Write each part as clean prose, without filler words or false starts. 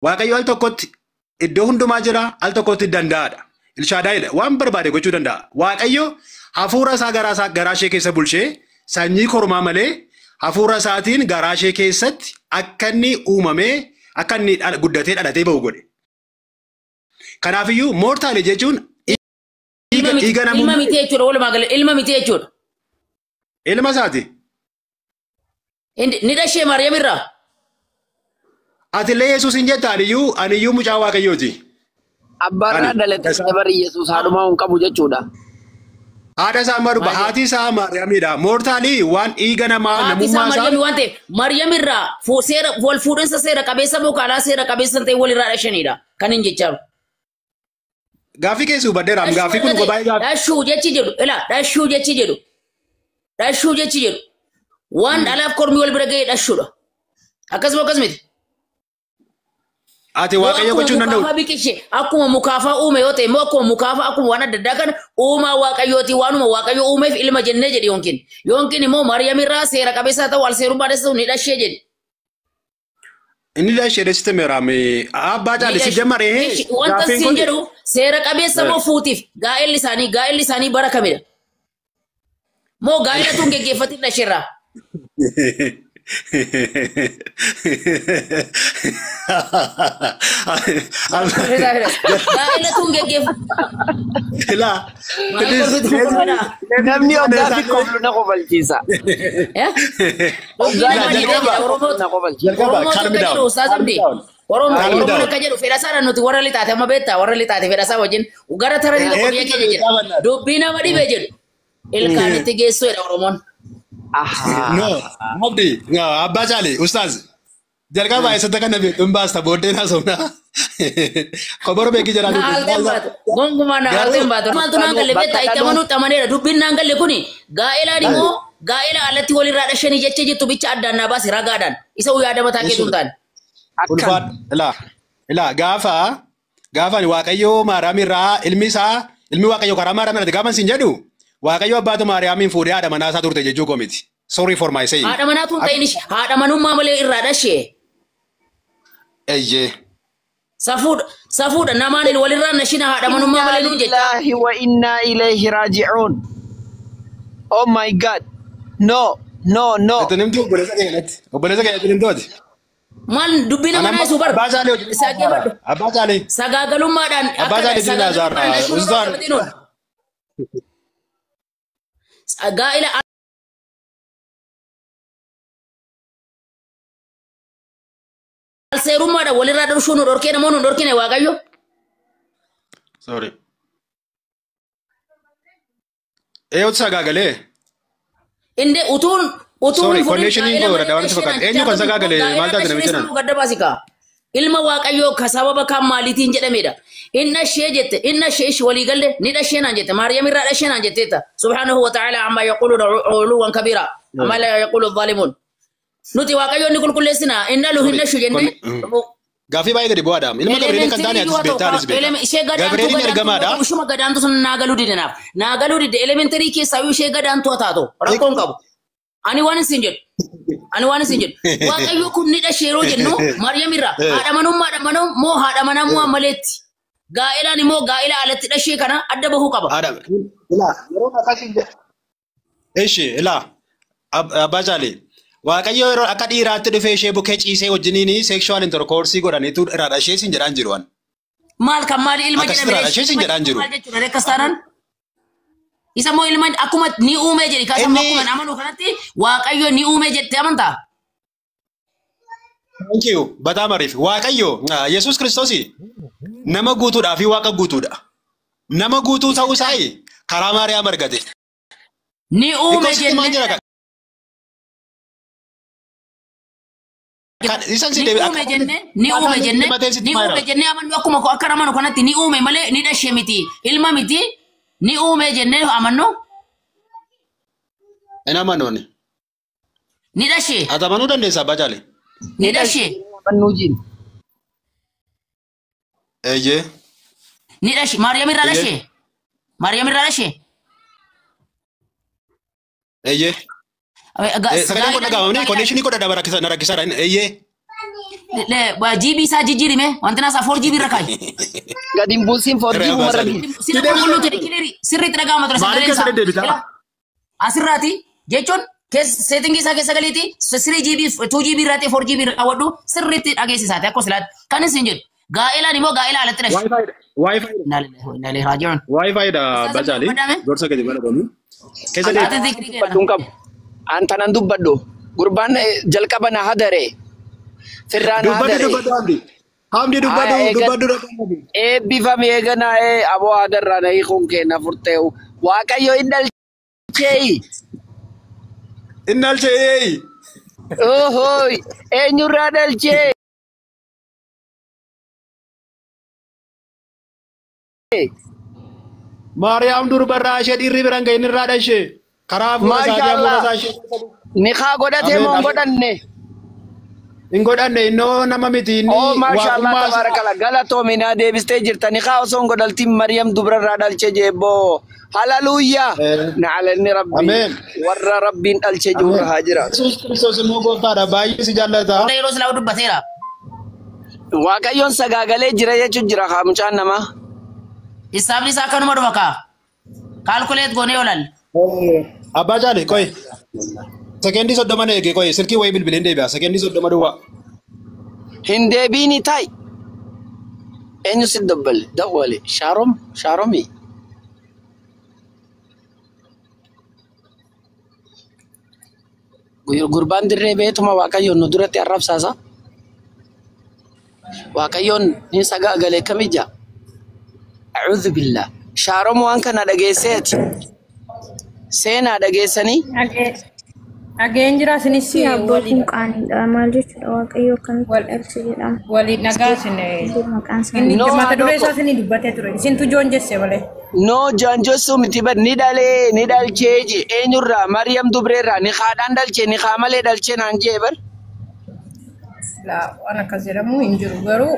Waaqayyo al tokkotti iddoo hundumaa jira, al tokkotti danda'aadha. Ilshaadaayidha. Waan barbaade gochuu danda'a. Waaqayyo hafuura isaa garaa ishee keessa bulchee sanyii kormaa malee hafuura isaatiin garaa ishee keessatti akka inni uumamee akka inni guddatee dhalatee bahu godhe. Kanaafiyyuu moortaalee jechuun dhiiga namummaa. Ilma miti jechuudha walumaa gala ilma miti jechuudha. Ilma isaati. Ni dhashee Maariyaam irraa. Atillee Yesuus hin jetta aniyyuu mucaa Waaqayyooti. Abbaarraa dhalate bari Yesuus haadhumaa hin qabu jechuudha. Haadha isaa amma dhufa haati isaa Maariyaamidha. Moortaalii waan dhiiga namaa namummaa isaa. Haati isaa Maariyaam waan ta'eef Maariyaam irraa seera wal fuudhinsa seera qabeessa moo karaa seera qabeessa ta'e walirraa dhashanidha kan hin jechaa. Gaaffii keessi hubadheera. Gaaffii kun baay'ee gaaffii. Dhashuu jechi jedhu ilaa dhashuu jechi jedhu dhashuu jechi jedhu waan dhalaaf kormii wal bira ga'ee dhashuudha. Akkasuma akkas miti. Ati Waaqayyo gochuu hin danda'u. Akkuma mukaafaa uume yoo ta'e immoo akkuma mukaafaa akkuma waan adda addaa kana uumaa Waaqayyooti waanuma Waaqayyo uumeef ilma jennee jedhi yookiin yookiin immoo Maariyaam irraa seera qabeessaa ta'u al seerummaa ta'u ni dhashee jedhi. Inni dhashee dhashite meeraame abbaa caalisi jammaree. Wanta siin jedhu seera qabeessa moo fuutiif gaa'elli isaanii bara kamidha? Moo gaa'ela tun geggeeffatin dhasheerraa? Gaa'ela tun geggeeffatu. Ilaa. Namni hoggaa fi koflu na kofalchiisa. Oromoon akka jedhu fedhasaadhaan nuti warra lixaate amma beektaa warra lixaate fedhasaa wajjin gara taraa tokko biyya keenya jira. Dubbii nama dhibee jedhu ilkaanitti geessuudha Oromoon. No, Abdi, Abbaa Caalee, Ustaaz. Jalqaba eessatti kan namni hin baasta booddee naasofna. Koboro beekii jira. Naalteen baatu. Gonkumaa naalteen baatu. Maaltu naan galle beektaa itti amanuu amaneera. Dubbiin naan galle kuni gaa'elaan immoo gaa'ela alatti walirraa dhashanii jecha jettu bicha addaan naa baase ragaadhaan. Isa yaada mataa keetu hin taane. Ulfaadha. Ilaa. Ilaa gaafa gaafa Waaqayyo Maariyaam irraa ilmi isaa ilmi Waaqayyo karaa Maariyaam irratti gaafa sin jedhu Waaqayyo abbaatu Maariyaamiin fuudhee haadha manaa isaa turte jechuu koo miti. Sorry for my saying. Haadha manaa tun ta'in haadha manummaa malee irraa dhashee. Eeyyee. Safuudha safuudha namaan walirraa nashina haadha manummaa malee nuun jecha. Inna lillahi wa inna ilayhi raaji'uun. Oh my God. No, no, no. Itti nimtu obboleessa kee kanatti. Obboleessa kee itti nimtu ati. Maal dubbii nama naa isu bara. Abbaa Caalee hojii. Abbaa Caalee. Sagaagalummaadhaan. Abbaa Caalee jireenya hazaarraa. Ustaan. Gaa'ila alseerummaadhaan walirraa dhorshuu nu dhorkee namoonni nu dhorkine Waaqayyo. Sorry. Eeyyootu sagaagalee. Inde utuun utuun Sorry, connection koo irra wanti fakkaata. Eenyu kan sagaagalee maal taate namicha nan? Gadda baasika. Ilma Waaqayyoo ka sababa kan maaliitiin jedhamedha. Inna ishee jette inna ishee ishee walii galle ni dhashee naan jette Maariyaam irraa dhashee naan jetteetta. Subhaanahu wa ta'ala amma yaquluuna uluwwan kabiira. Amma laa yaqulu zaalimuun. Nuti Waaqayyoon ni qulqulleessina inna lu hinna shu jenne. Gaaffii baay'ee gadi bu'aadha. Ilma Gabri'eel kan taane atis beektaa anis beektaa. Ishee Gabri'eelin ergamaadha. Ishuma gadaantu sun naa galuu dide naaf. Naa galuu dide elementarii keessaa ishee gadaantu haa taatu. Rakkoon qabu. Ani waan isin jedhu. Ani waan isin jedhu. Waaqayyo kun ni dhashee yeroo jennu Maariyaam irraa haadha manummaadha manuu moo haadha manamuu maleetti. Gaa'elaan immoo gaa'ela alatti dhashee kana adda bahuu qaba. Haadha. Ilaa yeroo akkasiin jedhu. Ishi ilaa Abbaa Caalee. Waaqayyo yeroo akka dhiiraatti dhufee ishee bukkee ciisee wajjiniin sexual intercourse godhaniitu irraa dhashee sin jedhaan jiru an. Maal kan maali ilma jedhame irraa dhashee sin jedhaan jiru. Maal jechuudha akkas taanaan? Isa immoo ilma akkuma ni uume jedhi kaasuma akkuma amanu kanatti Waaqayyo ni uume jettee amantaa? Thank you. Bataam ariif. Waaqayyo Yesuus Kiristoos nama guutuudhaa fi Waaqa guutuudha. Nama guutuu ta'uu isaa karaa Maariyaam argate. Ni uume jennee. Ni uume jennee ni uume jennee amannu akkuma akka amanu kanatti ni uume malee ni dhashee miti ilma miti ni uume jennee amannu. Hin amanuuni. Ni dhashee. Ati amanuu dandeessa Abbaa Caalee. Ni dhashee. Eeyyee. Ni dhashee Maariyaam irraa dhashee. Maariyaam irraa dhashee. Eeyyee. Sagaleen kun dhaga'amanii konneeshinii godha na rakkisaadha. Eeyyee. GB isaa jijjiirime wanti naasaa 4 GB irra kaayi. Gadi hin buusin 4G umarra. Sirra qulqulluu ta'e clear sirriitti dhaga'ama ture Maaliif sagaleen keessa isaa. deddeebita? Asirraati jechuun setting isaa keessa galiiti 3 GB 2 GB irraa ta'e 4 GB irraa kaawwadhu sirriitti dhageessisaati akka silaatti. Kan isin jedhu gaa'elaan immoo gaa'ela alatti dhashe. Wi-Fi Wi-Fi Innaa lillahi wa innaa ilaihi raaji'uun. Wi-Fi dha bacaali. Gorsa gadi bana. Keessa deebi. Ati zikrii Dubbadhu hin qabu. An tanan dubbadhu. Gurbaan jalqaba na hadare. Firraa na Dubbadhu hadare. dubbadhu Hamdi. Hamdi dubbadhu Aya, eegan- dubbadhu dubbadhu. Eebbifame eeganaa aboo hadarraa na hiikuun kee na furtee'u. Waaqayyo hin dhalchee. Inni alchee. Ohooy eenyurraa dhalchee? Maariyaam durbarraa ishee dhiirri biraan ga'in irraa dhashee. Karaa hafuura isaatii hafuura isaa ishee. Nikaa godhatee moo hin godhanne? Hin godhanne innoo nama miti inni Oh maashaallah waaqummaa isaa. tabaarakala galatoominaa deebistee jirta. Nikaa osoo hin godhaltiin Maryam dubrarraa dhalchee jeebboo. Halaluuyyaa. Na'alanni rabbi. Ameen. Warra rabbiin dhalchee jirurra haa jiraatu. Yesuus Kiristoos immoo gooftaadha baay'ee si jaallata. Yeroo silaa dubbateera. Waaqayyoon sagaagalee jira jechuun jira haa mucaan namaa. Hisaabni isaa akkanuma dhufa kaa. Calculate goonee oolan. Abbaa Jaale qoy. Sekendii 30 na eege qoy silkii wayii bilbileen deebi'a sekendii 30 duwwaa. Hin deebiini taa'i. Eenyu si dabbale? Dawwale. Shaarom? Shaaromi? Gurbaan dirree beetuma Waaqayyoon nu duratti arrabsaasa. Waaqayyoon ni sagaagalee kamija. A'uudhu billah. Shaarom waan kana dhageesseeti. Seenaa dhageessanii. Dhageen jira isinis Si abbootiin waliin qaaniidha. Maal jechuudha Waaqayyo akkamitti dhalche jedhama. Waliin dhagaa isin Maqaan inni isaanii. No, mata duree haadhoo isaa isinii dubbatee ture. Isintu joon jesse malee. No jaanjessuu miti bar ni dhalee ni dhalchee je eenyurraa Maryam dubreerraa ni haadhaan dhalchee ni haa malee dhalchee naan jee bar. Laa waan akkas jedhamu hin jiru garuu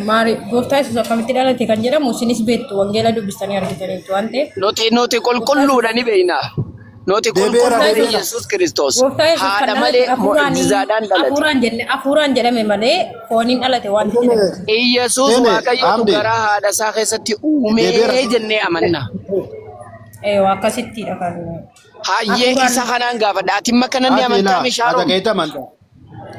maali gooftaa Yesuus akkamitti dhalate kan jedhamu isinis beektu wangeela dubbistanii argitaniitu waan ta'eef. Nuti qulqulluudha ni beekna. Nuti Deebi'eera qulqulluudha deebi'eera. Yesuus Kiristoos. Gooftaa Yesuus kan Haadha dhalate malee hafuuraan mu'jizaadhaan dhalate. Hafuuraan jenne hafuuraan jedhame malee fooniin dhalate waan jedhamu. Iyyasuus Seene Waaqayyotu Hamdi garaa haadha isaa keessatti uumee deebi'eera. jennee amanna. Ee akkasittidha kan. Hayyee Hafuuraan isa kanaan gaafadha. Ati makka namni Ati amantaa laa ati mishaaroom. keessa amantaa.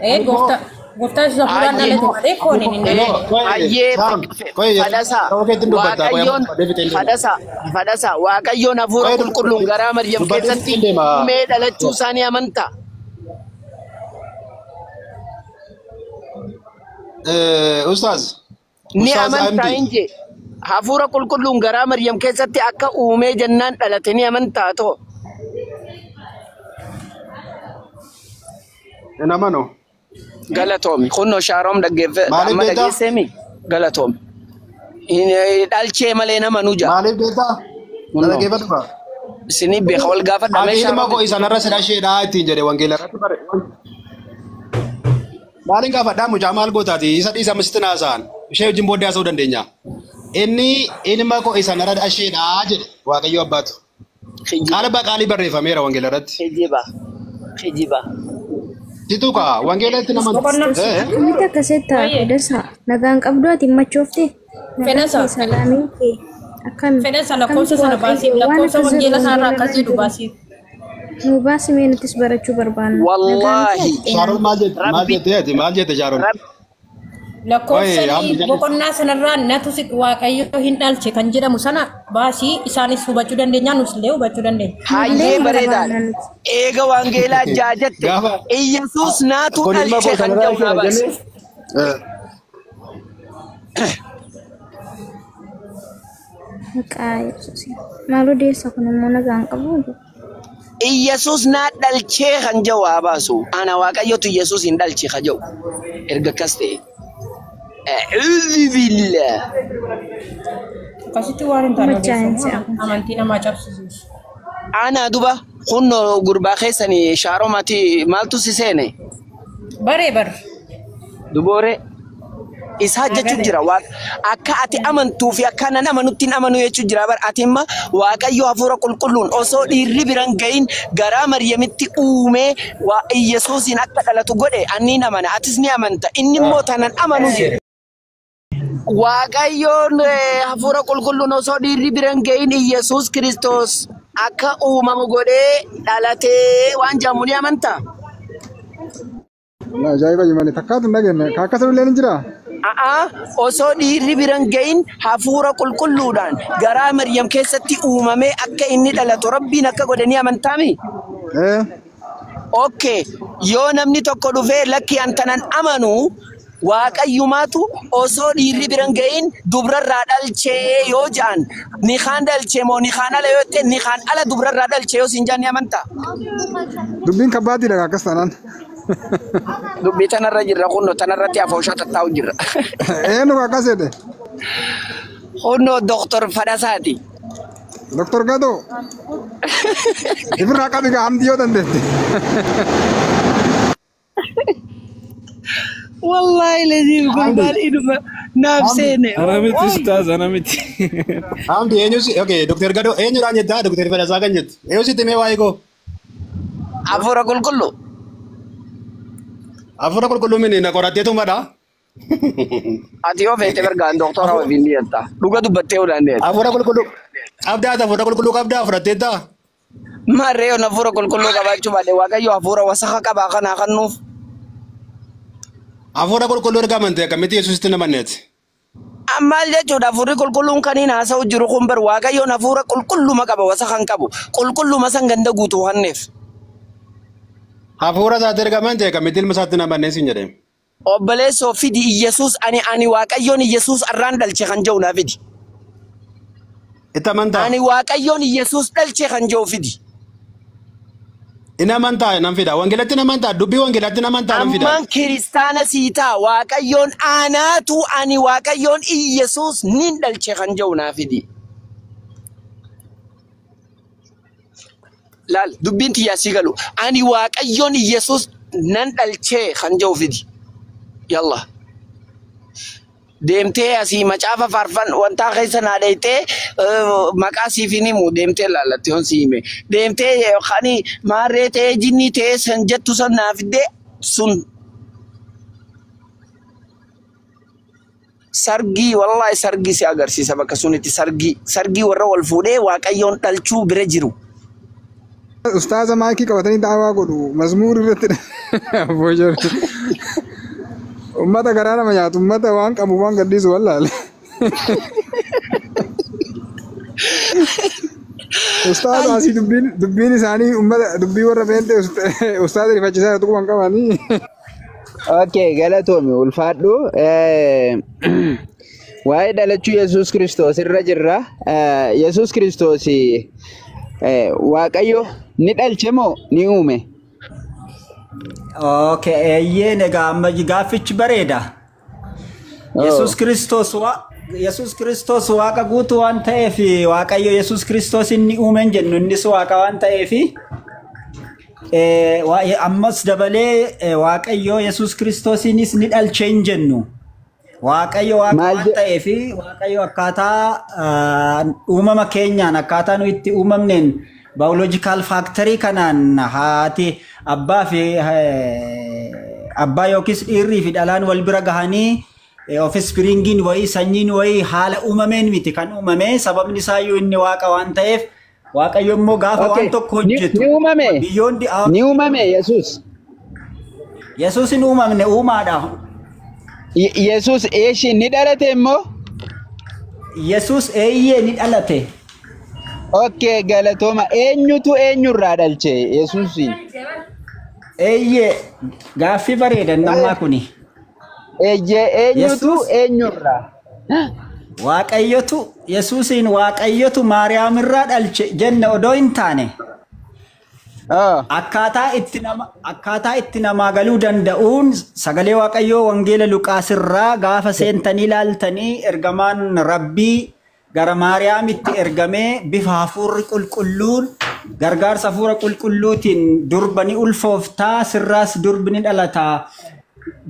Ee gooftaa gooftaa Yesuus hafuuraan Hayyee dhalate malee fooniin hin dhalanne. Qoy hayyee Saam qoy fadhasaa yeroo keetti dubbatta qoy Waaqayyoon amma deebitee hin deema. fadhasaa fadhasaa Waaqayyoon hafuura Qoy qulqulluun garaa Maryam dubbadhee keessatti hin deema. uumee dhalachuu isaanii amantaa. Ustaaz Ni Ustaaz amantaa Hamdi hin jee hafuura qulqulluun garaa Maryam keessatti akka uumee jennaan dhalate ni amantaa too. Hin amanu. Galatoomi kunnoo shaaroom dhaggeeffe Maaliif amma beektaa? dhageesseemi galatoomi. Dhalchee malee nama nu jaa. Maaliif beektaa? Kunnoo Dhaggeeffadhu faa. isinii beeka wal gaafadha mee Ati ilma shaaroom. koo isanarra si dhasheedha ittiin jedhe wangeela irratti bare. Maaliin gaafadhaa mucaa maal gootaati isa dhiisa masitti naasa'an ishee wajjin booddee haasa'uu dandeenya. Inni ilma koo isanarra dhasheedha jedhe Waaqayyo abbaatu. Kijiba Qaala baqaalii barreeffameera wangeela irratti. kijiba kijiba. Situ kaa wangeela itti nama. Boqonnaa Akkamitti akkasitti ta'a baay'ee Fedhasaa? Nagaan qabdu ati hin machoofte? Nagaan fedhasa kee salaamiin kee akkami? Fedhasa lakkoofsa Akkamitti sana baasiif Waaqayyo waan lakkoofsa akkas jedhu wangeela sanarraa wangeela akkas irra jedhu jiru? baasiif. Nu baasi mee nutis barachuu barbaanna. Nagaan kee Wallaahi ati xeenaan Shaaroon maal jette maal rabbi jette ati maal jette Shaaroon? rabbi Lakkoofsa Qoy Hamdi jallis. boqonnaa sanarraa natu si waaqayyo hin dhalche kan jedhamu sana baasii isaanis hubachuu dandeenya nus illee hubachuu dandeenya. Hayyee Nullee hin bareedaadha. barbaanna nuti. Eega wangeelaa jaajatte Gaafa Iyyasuus naatu kun ilma dhalche koo kan sanarraa jedhu naa isheedha baasi. jennee. Maqaa Yesuusiin. Maal odeessa kun immoo nagaan qabu? Iyyasuus naa dhalchee kan jedhu haa baasu. Ana Waaqayyotu Iyyasuus hin dhalche kan jedhu. Erga akkas ta'e. A'uudhu billah. Akkasitti waan hin taane Machaa'insi odeeffamu hafu. Amantii namaa cabsisiisu. Ana duba kunnoo gurbaa keessanii shaaromati maaltu si seene? Baree bar Dubooree. Isaa jechuun jira. Akka ati amantuu fi akka nan amanutti hin amanu jechuun jira. Bar ati imma Waaqayyo hafuura qulqulluun osoo dhiirri biran gahin garaa Maryamitti uumee waa Iyyasuusiin akka dhalatu godhe ani ni amana. Atis ni amanta. Inni immoo tanan amanu jedhe. Waaqayyoon hafuura qulqulluun osoo dhiirri biran gahin Iyyasuus Kiristoos akka uumamu godhee dhalatee waan jedhamu ni amantaa? Ajaa'iba jimani takkaatu hin dhageenye. Ka akkasuma illee ni jiraa? A'aa osoo dhiirri biran gahin hafuura qulqulluudhaan garaa Maryam keessatti uumamee akka inni dhalatu Rabbiin akka godhe ni amantaami? Ee. Okay, yoo namni tokko dhufee lakki an tanan amanu Waaqayyumaatu osoo dhiirri biran gahin dubrarraa dhalchee yoo ja'an ni kaan dhalchee moo ni kaan ala yoo jette ni kaan ala dubrarraa dhalchee yoo siin ja'an ni amantaa? Dubbiin kabbaatiidha ka akkas taanaan. Dubbii tanarra jirra kunno tanarratti afooshaa tattaa'u jirra. Eenyu ka akkas jedhe? Kunno Doktor Fadhasaati. Doktor Gadoo. Ifirraa qabi gaa hamdi yoo dandeette. Wallahi laziim gurbaan inuma naaf seene. Ana miti ustaaz, ana miti. Hamdi eenyu si okay Dr. Gadoo eenyudhaan jettaa Dr. Fedhasaa kan jettu. Eenyu sitti himee waa'ee koo? Hafuura qulqulluu. Hafuura qulqulluu mini na qoratteetu madha. Ati yoo feete bargaan doktora waliin ni jetta. Dhuga dubbattee olaan ni jetta. Hafuura qulqulluu qabdaa hafuura qulqulluu qabdaa fudhatteettaa? Maarree yoon hafuura qulqulluu qabaachuu baadhe Waaqayyo hafuura wasaka qabaa kanaa kannuuf. Hafuura qulqulluu erga amante akkamitti Yesuusitti namanneeti? Maal jechuudha hafuurri qulqulluun kan inni haasa'u jiru kun bar Waaqayyoon hafuura qulqulluma qaba wasaka hin qabu. Qulqulluma san ganda guutuu hanneef. Hafuura isaatti erga amante akkamitti ilma isaatti namannee siin jedhee? Obboleessoo fidi Iyyasuus ani ani Waaqayyoon Iyyasuus arraan dhalche kan jedhu naa fidi. Itti amantaa? Ani Waaqayyoon Iyyasuus dhalche kan jedhu fidi. Inni amantaa nan fida. Wangeelatti nan amantaa. Dubbii wangeelatti nan amantaa nan fida. Ammaan kiristaana sii ta'a Waaqayyoon anaatu ani Waaqayyoon Iyyasuus nin dhalche kan jedhu naa fidi. Laal dubbiin tiyyaa sii galu. Ani Waaqayyoon Iyyasuus nan dhalchee kan jedhu fidi. Yalla. Deemtee asii macaafa faarfan wantaa keessa naa dheeytee maqaa siif hin himu deemtee laallatte yoon si hime. Deemtee yookaan maarree ta'ee jinnii ta'ee san jettu san naa fiddee sun sargii wallahi sargii si agarsiisa bakka sunitti sargii sargii warra wal fuudhee Waaqayyoon dhalchuu bira jiru. Ustaaza maayikii qabatanii daawaa godhu mazmuur irratti boojor. Ummata garaa nama nyaatu ummata waan qabu waan gadhiisu wallaale. Ustaaza asii dubbiin dubbiin isaanii ummata dubbii warra beente ustaaza rifachiisaa jirtu quban qabanii. Okay, galatoomi ulfaadhu. Waa'ee dhalachuu Yesuus Kiristoos irra jirra. Yesuus Kiristoos Waaqayyo ni dhalche moo ni uume? Okay, eeyyeen egaa amma gaaffichi bareeda. Yesuus Kiristoos Yesuus Kiristoos Waaqa guutuu waan ta'eef Waaqayyo Yesuus Kiristoos inni uume hin jennu innis Waaqa waan ta'eef ammas dabalee Waaqayyo Yesuus Kiristoosiinis ni dhalche hin jennu. Waaqayyo Waaqa waan ta'eef Waaqayyo akkaataa uumama keenyaan akkaataa nu itti uumamneen biological factory kanaan haati abbaa fi abbaa yookiis dhiirrii fi dhalaan wal bira gahanii offspringiin wayii sanyiin wayii haala uumameen miti kan uumame sababni isaayyuu inni Waaqa waan ta'eef Waaqayyo immoo gaafa waan tokko hojjetu Ni uumame. biyyoon Ni uumame Yesuus. Yesuus hin uumamne uumaadha. Yesuus eeshi ni dhalate immoo? Yesuus eeyyee ni dhalate. Okay, galatooma. Eenyutu eenyurraa dhalche Yesuusi? Eeyyee gaaffii bareeda nammaa kuni. Eeyyee eenyutu eenyurraa? Waaqayyotu Yesuusiin Waaqayyotu Maariyaamirraa dhalche jenne odoo hin taane. Akkaataa itti namaa galuu danda'uun sagalee Waaqayyoo Wangeela Luqaasirraa gaafa seentanii ilaaltanii ergamaan Rabbii gara Maariyaamitti ergamee bifa hafuurri qulqulluun gargaarsa hafuura qulqulluutiin durba ni ulfooftaa sirraas durbi ni dhalataa.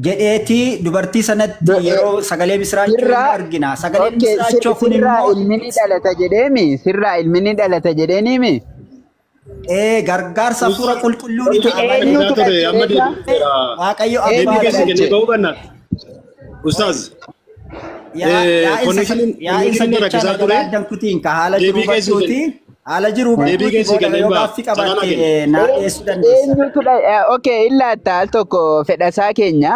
jedheetii dubartii sanatti yeroo sagalee misiraachoo ni argina. Sagaleen misiraachoo kun Sirraa immoo ilmi ni dhalata jedheemi. Sirraa ilmi ni dhalata jedheeniimi. Gargaarsa hafuura qulqulluu ni ta'a malee. Eenyutu dhalche? Waaqayyo Deebii abbaa keessa dhalche. kennee ba'uu banna. Ustaaz. Yaa'insa jechaa na jalaa addan kutiin ka haala jiru Deebii keessa hubachuuti. Haala jiru Deebii hubachuuti keessa booda kennee yoo ba'a. gaaffii qabaatte naa dhiyeessuu dandeessa. Eenyutu okay, illaatta al tokko fedhasaa keenya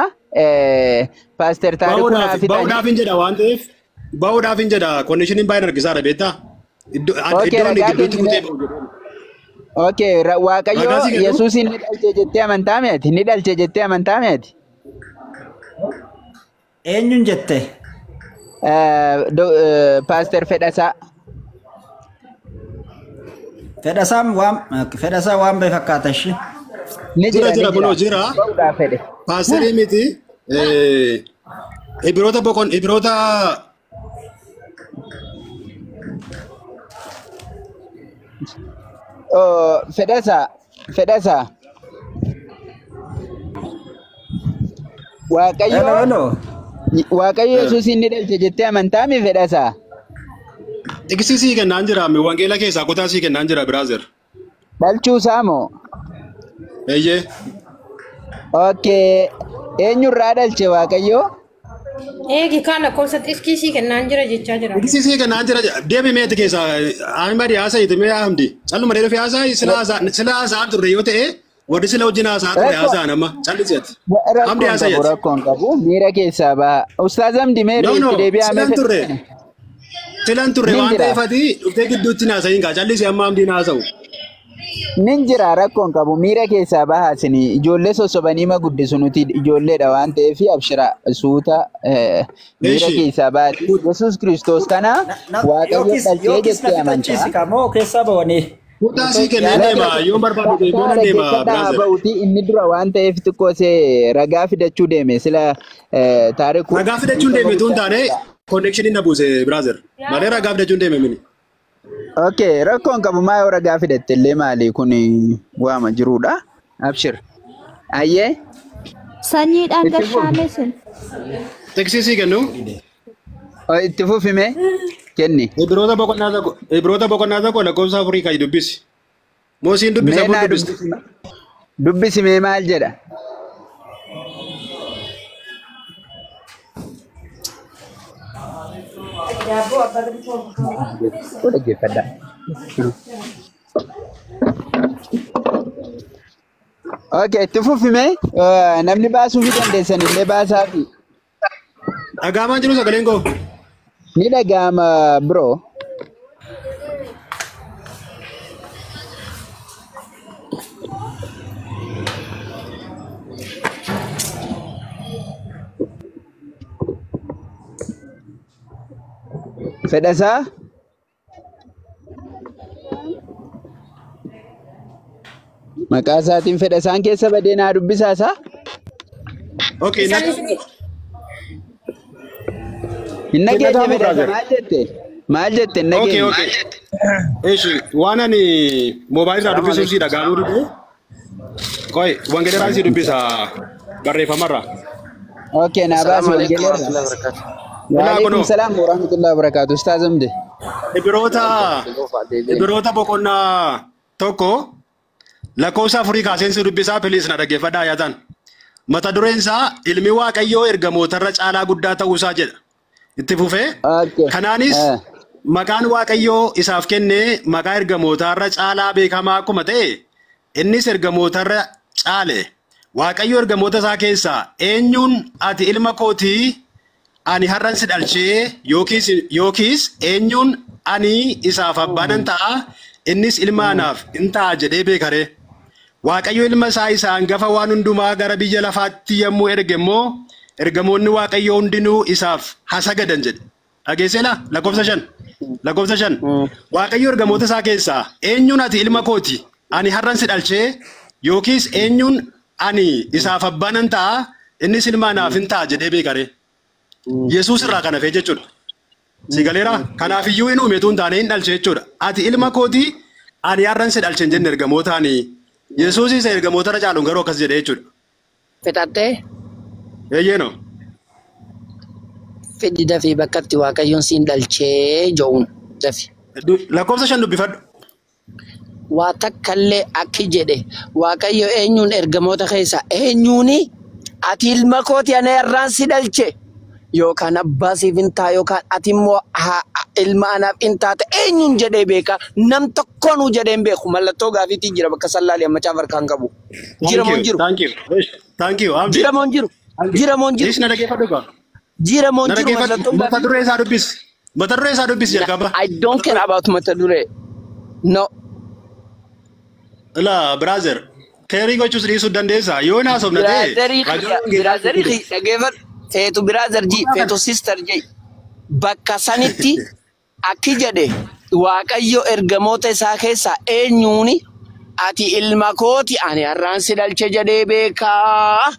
Paaster Taarikuu naa fixanii. Ba'uudhaaf hin jedha waan ta'eef ba'uudhaaf hin jedha kondiishiniin baay'een harkisaadha beektaa. Iddoo Okay, inni ragaa gidduutti kennine. kutee ba'u jedhee. Okay, Waaqayyo Ragaa si kennu? Yesuusin ni dhalche jettee amantaa meeti? Ni dhalche jettee amantaa meeti? Eenyuun jette? Paaster Fedhasaa. Fedhasaan waan ba'e fakkaata ishee. Ni Jira jira, ni jira kunoo jira. jira. Ba'uudhaaf fedhe. Paasterii miti. Ibiroota boqon ibiroota Oh, Fedhasaa, Fedhasaa. Waaqayyo Hello, hello. Waaqayyo Yesuusin ni dhalche jettee amantaa mi Fedhasaa? Xiqisii sii kennaan jira mi wangeela keessaa kutaa sii kennaan jira brother. Dhalchuu isaa moo? Eeyyee. Okay. Eenyurraa dhalche Waaqayyo? Eegi kaan lakkoofsa xiskii sii kennaan jira jechaa jira. Xiqisii sii kennaan jira deemi meeti keessaa Ahmad haasa'i mee Ahmdi calluma dheeruuf haasa'i sila haasa'aa turre yoo ta'e warri sila wajjin haasa'aa ture Rakkoo haasa'an amma callisi ati. Hamdi rakkoon haasa'i qabu ati. rakkoon qabu miira keessaa baha. Ustaaz Hamdi mee No no itti deebi'aa mee silan turre fedha? silan turre Nin waan jira. ta'eef ati dhuftee gidduutti haasa'iin kaa callisi amma Hamdiin haasa'u. Nin jira rakkoon qabu miira keessaa bahaa isin ijoollee sossobanii ma guddisu nuti ijoolleedha waan ta'eef abshira suuta miira Eeshi. keessaa bahaati. Yesuus Kiristoos kana Waaqayyo Yookiis dhalchee yookiis na jettee amantaa. fixachiisi kamoo keessaa ba'anii. Kutaa sii kennee deema yoo barbaadu deemee nan deema Dhaggeeffadhaa brother. ba'uuti inni dura waan ta'eef xiqqoo see ragaa fidachuu deeme sila taarikuu Ragaa fidachuun deeme tuun taane konnekshinii na buuse brother. Malee ragaa fidachuun deeme mini. Okay, rakkoon qabu maa yoo ragaa fidatte illee maali kun waama jiruudha. Abshir. Ayyee. Sanyiidhaan Itti fufi. gashaame sun. Xiqisii sii kennu. Oh, itti fufime kenni. Ibiroota boqonnaa tokko lakkoofsa afurii kan dubbisi. Moo siin dubbisa Mee moo naa dubbista? dubbisi. Dubbisi mee maal jedha? Dhaggeeffadhaa. Okay, itti fufime namni baasuu fi dandeessan illee baasaafi. Dhagaamaan jiru sagaleen koo. Ni dhaga'ama bro. Fedhasaa? Maqaa isaatiin fedhasaan keessa badee naa dubbisaasaa? Okay, Isaan na isin Hin Hin dhageenye dhaga'amu fedhasa brother. maal jette? Maal jette hin Okay, dhageenye? okay. Eeshi waan ani moobaayilii irraa Salaamu dubbisuuf si alaikum. dhaga'amuu dide. Qoy wangeela irraa si dubbisa barreeffamarraa. Okay, naa baasi Salaamu alaikum wangeela irraa. warahmatullahi wabarakatuh. Ilaa Waalaikum kunoo salaam warahmatullahi wabarakatuh. Ustaaz Hamdi. Ibiroota Ibiroota boqonnaa tokko lakkoofsa afurii kaaseen si dubbisaa piliis na dhaggeeffadhaa yaataan. Mata dureen isaa ilmi Waaqayyoo ergamootarra caalaa guddaa ta'uusaa jedha. Itti fufee Okay. kanaanis maqaan Waaqayyoo isaaf kenne maqaa ergamootarra caalaa beekamaa akkuma ta'e innis ergamootarra caale. Waaqayyo ergamoota isaa keessaa eenyuun ati ilma kootii ani har'an si dhalchee yookiis eenyuun ani isaaf abbaa nan ta'a innis ilma anaaf in ta'a jedhee beekare. Waaqayyo ilma isaa isa hangafa waan hundumaa gara biyya lafaatti yommuu erge immoo ergamoonni Waaqayyoo hundinuu isaaf haa sagadan jedhe. Dhageesseela lakkoofsa 5. Lakkoofsa 5. Waaqayyo ergamoota isaa keessaa eenyuun ati ilma kooti ani har'an si dhalchee yookiis eenyuun ani isaaf abbaa nan ta'a innis ilma anaaf hin ta'a jedhee beekare. Yesuus irraa kan hafe jechuudha. Si galeera kanaafiyyuu hin uume tun taane hin dhalche jechuudha. Ati ilma kootii ani har'an si dhalche hin jenne ergamootaani. Yesuus isa ergamootarra caaluun garuu akkas jedhee jechuudha. Fixattee? Eeyyee no. Fidi dafii bakka itti Waaqayyoon siin dhalchee je'uun dafi. Lakkoofsa 5 dubbifadhu. Waa takkallee akki jedhe Waaqayyo eenyuun ergamoota keessa eenyuuni ati ilma kooti ana irraan si dhalche yookaan abbaa siif hin ta'a yookaan ati immoo ilma anaaf hin taate eenyuun jedhee beeka nam tokkoonuu jedhee hin beeku mallattoo gaafiitii jira bakka sallaalee amma caaf harkaan qabu. Jira moo hin jiru? Thank you. Thank you. Amdi. Jira moo hin jiru? Jira moo hin jiru? Is na dhaggeeffadhu gaa. Jira moo Na hin jiru dhaggeeffadhu. mallattoon Mata gaafii? duree isaa dubbisi. Mata duree isaa dubbisi jalqaba. I don't care about mata duree. No. Laa brother. Keerii gochuus dhiisuu dandeessa. Yoo na haasofna ta'e. Brother ragaa wangeelaa brother dhaggeeffadhu. Feetu brother ji feetu sister ji. Bakka sanitti akki jedhe Waaqayyo ergamoota isaa keessaa eenyuuni ati ilma kooti ani har'aan si dhalche jedhee beekaa.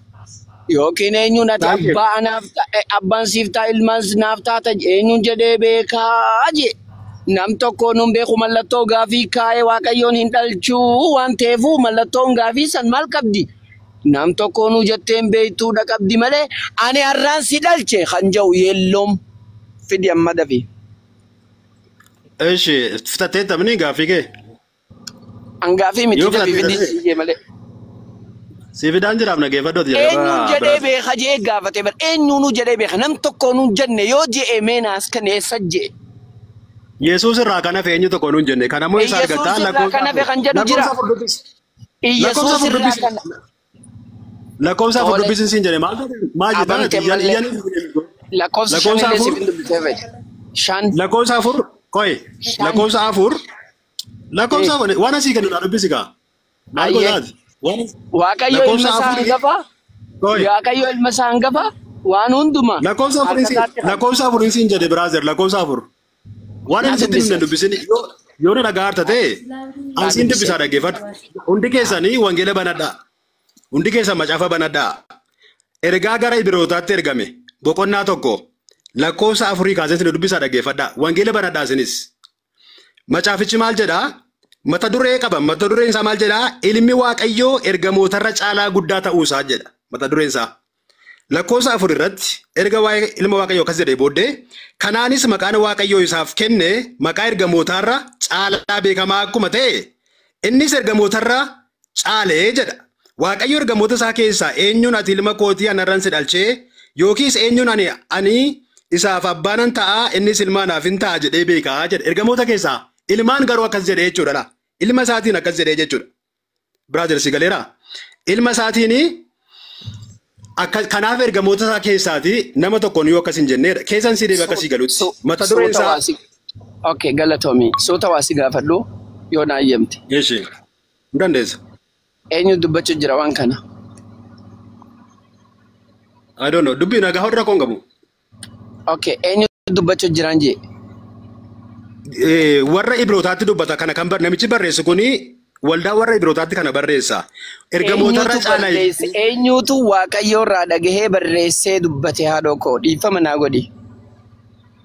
Yookiin eenyuun ati Thank you. abbaa anaaf abbaan siif ta'a ilmaan naaf taata eenyuun jedhee beekaa je. Nam tokko nun beeku mallattoo gaafii kaa'ee Waaqayyoon hin dhalchuu waan ta'eefuu mallattoon gaafii san maal qabdi? Nam tokko nu jetteen beektuudha qabdi malee ani har'aan si dhalche kan jedhu yeelloom fidi amma dafi. Eshi fitattee taphni gaaffii kee. An gaafii miti Yoo dafi fitattee fidi si jee malee. Si fidaan jiraaf dhaggeeffadhu jalqaba. Eenyuun jedhee beeka jee gaafate bar eenyuunu jedhee beeka nam tokko nu jenne yoo je'e meenaas kan eessa je'e. Yesuus irraa kan hafe eenyu tokko nuun jenne. Kanammoo isa Yesuus argattaa irraa kan hafe kan jedhu jira. lakkoofsa 4 dubbisi. Lakkoofsa Yesuus 4 irraa dubbisi. kan Lakkoofsa 4 Tole. dubbisi siin jedhe maal maal jettaa Abante iyyaan malee. iyyaan Lakkoofsa Lakkoofsa 5 illee 4 siif hin dubbisee fedhe. 5. Lakkoofsa 4 qoy 5. Lakkoofsa 4 lakkoofsa 4 waan asii kennu naa dubbisi kaa. Maal Ayyee. godhaati? Waan Waaqayyo lakkoofsa ilma isaa 4 hangafa. qoy Waaqayyo ilma isaa hangafa waan hundumaa lakkoofsa 4 harka isaatti qaba. Lakkoofsa 4 siin jedhe brother lakkoofsa 4. Waan Naa inni sitti dubbise. hin dubbisin yoo na dhagaa harta ta'e Naa an siin dubbise. dubbisaa dhaggeeffadhu. Hundi keessanii wangeela banadhaa. Hundi keessan macaafa banadhaa. Ergaa gara Ibrootaatti ergame boqonnaa 1 lakkoofsa 4 kaasee isin dubbisaa dhaggeeffadhaa. Wangeela banadhaa isinis. Macaafichi maal jedhaa? Mata duree qaba. Mata dureen isaa maal jedhaa? Ilmi Waaqayyoo ergamootarra caalaa guddaa ta'uu isaa jedha. Mata dureen isaa. Lakkoofsa 4 irratti erga waa'ee ilma Waaqayyoo akkas jedhee booddee kanaanis maqaan Waaqayyoo isaaf kenne maqaa ergamootarra caalaa beekamaa akkuma ta'e innis ergamootarra caalee jedha. Waaqayyo ergamoota isaa keessaa eenyuun ati ilma kootii anarran si dhalchee yookiis eenyuun ani isaaf abbaanan ta'a innis ilma anaaf hin ta'a jedhee beekaa jedha. Ergamoota keessaa ilmaan garuu akkas jedhee jechuudha. Ilma isaatiin akkas jedhee jechuudha. Brother si galeera. Ilma isaatiin akka kanaaf ergamoota isaa keessaati nama tokkoon yoo akkas hin jenneedha. Keessan si deebi akkasii galutti. Mata dureen Suuta isaa. waa si Okay, galatoomi. Suuta waa si gaafadhu yoo na ayyamte. Eeshi. Hin dandeessa. Eenyu dubbachuu jira waan kana? I don't know. Dubbii nagaa hodha rakkoon qabu. Okay, eenyu dubbachuu jiraan jee? Warra Ibrootaatti dubbata kana kan namichi barreessu kuni waldaa warra Ibrootaatti kana barreessa. Ergamootarra Eenyutu caalaa. barreesse? Eenyutu Waaqayyo irraa dhagahee barreessee dubbate haadhoo koo dhiifama naa godhi.